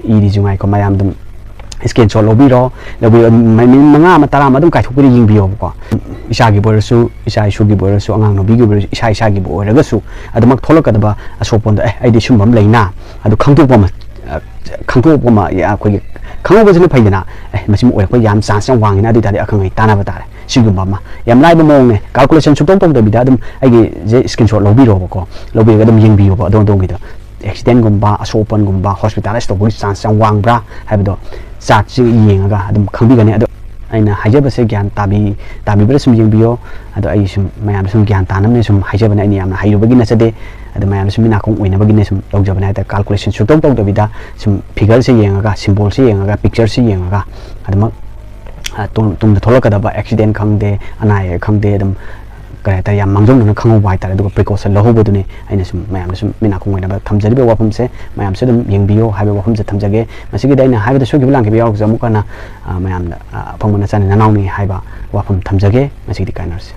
ꯏꯔꯤꯁꯤ ꯉꯥꯏꯀꯣ, ꯃꯌꯥꯝ ꯑꯗꯨꯝ ꯁ꯭ꯀꯔꯤꯟꯁꯣꯠ ꯂꯧꯕꯤꯔꯣ꯫ ꯂꯧꯕꯤꯔꯣ, ꯃꯤꯅꯤꯠ ꯃꯉꯥ ꯑꯃ ꯇꯔꯥ ꯑꯃ ꯑꯗꯨꯝ ꯀꯥꯏꯊꯣꯛꯄꯤꯔ ꯌꯦꯡꯕꯤꯌꯣꯕꯀꯣ꯫ ꯏꯆꯥꯒꯤꯕꯨ ꯑꯣꯏꯔꯁꯨ, ꯏꯆꯥ ꯏꯁꯨꯒꯤꯕꯨ ꯑꯣꯏꯔꯁꯨ, ꯑꯉꯥꯡ ꯅꯨꯕꯤꯒꯤꯕꯨ ꯑꯣꯏꯔꯁꯨ, ꯏꯁꯥ ꯏꯁꯥꯒꯤꯕꯨ ꯑꯣꯏꯔꯒꯁꯨ ꯑꯗꯨꯃꯛ ꯊꯣꯛꯂꯛꯀꯗꯕ ꯑꯁꯣꯛꯄꯗꯣ, ꯑꯦ, ꯑꯩꯗꯤ ꯁꯨꯝꯕ ꯑꯃ ꯂꯩꯅ, ꯑꯗꯨ ꯈꯪꯗꯣꯛꯄ ꯑꯃ ꯈꯪꯗꯣꯛꯄ ꯑꯃ ꯑꯩꯈꯣꯏꯒꯤ ꯈꯪꯍꯧꯕꯁꯤꯅ ꯐꯩꯗꯅ꯫ ꯑꯦ, ꯃꯁꯤꯃ ꯑꯣꯏꯔꯛꯄ ꯌꯥꯝ ꯆꯥꯟꯁ ꯌꯥꯝ ꯋꯥꯡꯉꯤꯅ, ꯑꯗꯨ ꯑꯣꯏꯇꯥꯔꯗꯤ ꯑꯈꯪ ꯑꯍꯩ ꯇꯥꯟꯅꯕ ꯇꯥꯔꯦ꯫ ꯁꯤꯒꯨꯝꯕ ꯑꯃ ꯌꯥꯝ ꯂꯥꯏꯕ ꯃꯑꯣꯡꯅꯦ, ꯀꯥꯜꯀꯨꯂꯦꯁꯟ ꯁꯨꯡꯇꯧ ꯇꯧꯗꯕꯤꯗ ꯑꯗꯨꯝ ꯑꯩꯒꯤꯁꯦ ꯁ꯭ꯀꯔꯤꯟꯁꯣꯠ ꯂꯧꯕꯤꯔꯣꯕꯀꯣ꯫ ꯂꯧꯕꯤꯔꯒ ꯑꯗꯨꯝ ꯌꯦꯡꯕꯤꯌꯣꯕ ꯑꯗꯣꯝ ꯑꯗꯣꯝꯒꯤꯗꯣ꯫ ꯑꯦꯛꯁꯤꯗꯦꯟꯒꯨꯝꯕ, ꯑꯁꯣꯛ ꯑꯄꯟꯒꯨꯝꯕ, ꯍꯣꯁꯄꯤꯇꯥꯂꯥꯏꯁ ꯇꯧꯕꯒꯤ ꯆꯥꯟꯁ ꯌꯥꯝ ꯋꯥꯡꯕ꯭ꯔꯥ ꯍꯥꯏꯕꯗꯣ ꯆꯥꯔꯠꯁꯤ ꯌꯦꯡꯉꯒ ꯑꯗꯨꯝ ꯈꯪꯕꯤꯒꯅꯤ꯫ ꯑꯗꯣ ꯑꯩꯅ ꯍꯥꯏꯖꯕꯁꯦ ꯒ꯭ꯌꯥꯟ ꯇꯥꯕꯤ ꯇꯥꯕꯤꯕ꯭ꯔꯥ ꯁꯨꯝ ꯌꯦꯡꯕꯤꯌꯣ꯫ ꯑꯗꯣ ꯑꯩ ꯁꯨꯝ ꯃꯌꯥꯝꯗ ꯁꯨꯝ ꯒ꯭ꯌꯥꯟ ꯇꯥꯅꯕꯅꯦ ꯁꯨꯝ ꯍꯥꯏꯖꯕꯅꯦ, ꯑꯩꯅ ꯌꯥꯝꯅ ꯍꯩꯔꯨꯕꯒꯤ ꯅꯠꯆꯗꯦ꯫ ꯑꯗꯣ ꯃꯌꯥꯝꯗ ꯁꯨꯝ ꯃꯤꯠ ꯅꯥꯀꯣꯡ ꯑꯣꯏꯅꯕꯒꯤꯅꯦ ꯁꯨꯝ ꯇꯧꯖꯕꯅꯦ ꯍꯥꯏꯇꯥꯔꯦ꯫ ꯀꯥꯜꯀꯨꯂꯦꯁꯟ ꯁꯨꯡꯇꯧ ꯇꯧꯗꯕꯤꯗ ꯁꯨꯝ ꯐꯤꯒꯔꯁꯦ ꯌꯦꯡꯉꯒ, ꯁꯤꯝꯕꯣꯜꯁꯦ ꯌꯦꯡꯉꯒ, ꯄꯤꯛꯆꯔꯁꯦ ꯌꯦꯡꯉꯒ ꯑꯗꯨꯃꯛ ꯇꯨꯡꯗ ꯊꯣꯛꯂꯛꯀꯗꯕ ꯑꯦꯛꯁꯤꯗꯦꯟ ꯈꯪꯗꯦ, ꯑꯅꯥ ꯑꯌꯦꯛ ꯈꯪꯗꯦ, ꯑꯗꯨꯝ ꯀꯔꯤ ꯍꯥꯏꯇꯥꯔꯦ, ꯌꯥꯝ ꯃꯥꯡꯖꯧꯅꯅ ꯈꯪꯍꯧꯕ ꯍꯥꯏꯇꯥꯔꯦ꯫ ꯑꯗꯨꯒ ꯄ꯭ꯔꯤꯀꯣꯁꯟ ꯂꯧꯍꯧꯕꯗꯨꯅꯤ ꯑꯩꯅ ꯁꯨꯝ ꯃꯌꯥꯝꯗ ꯁꯨꯝ ꯃꯤꯠ ꯅꯥꯀꯣꯡ ꯑꯣꯏꯅꯕ ꯊꯝꯖꯔꯤꯕ ꯋꯥꯐꯝꯁꯦ꯫ ꯃꯌꯥꯝꯁꯨ ꯑꯗꯨꯝ ꯌꯦꯡꯕꯤꯌꯣ ꯍꯥꯏꯕ ꯋꯥꯐꯝꯁꯦ ꯊꯝꯖꯒꯦ꯫ ꯃꯁꯤꯒꯤꯗꯤ ꯑꯩꯅ ꯍꯥꯏꯕꯗ ꯁꯣꯏꯈꯤꯕ ꯂꯥꯟꯈꯤꯕ ꯌꯥꯎꯔꯒꯁꯨ ꯑꯃꯨꯛ ꯍꯟꯅ ꯃꯌꯥꯝꯗ ꯑꯐꯪꯕ ꯅꯆꯥꯅꯤ ꯅꯅꯥꯎꯅꯤ ꯍꯥꯏꯕ ꯋꯥꯐꯝ ꯊꯝꯖꯒꯦ꯫ ꯃꯁꯤꯒꯤꯗꯤ ꯀꯥꯏꯅꯔꯁꯤ꯫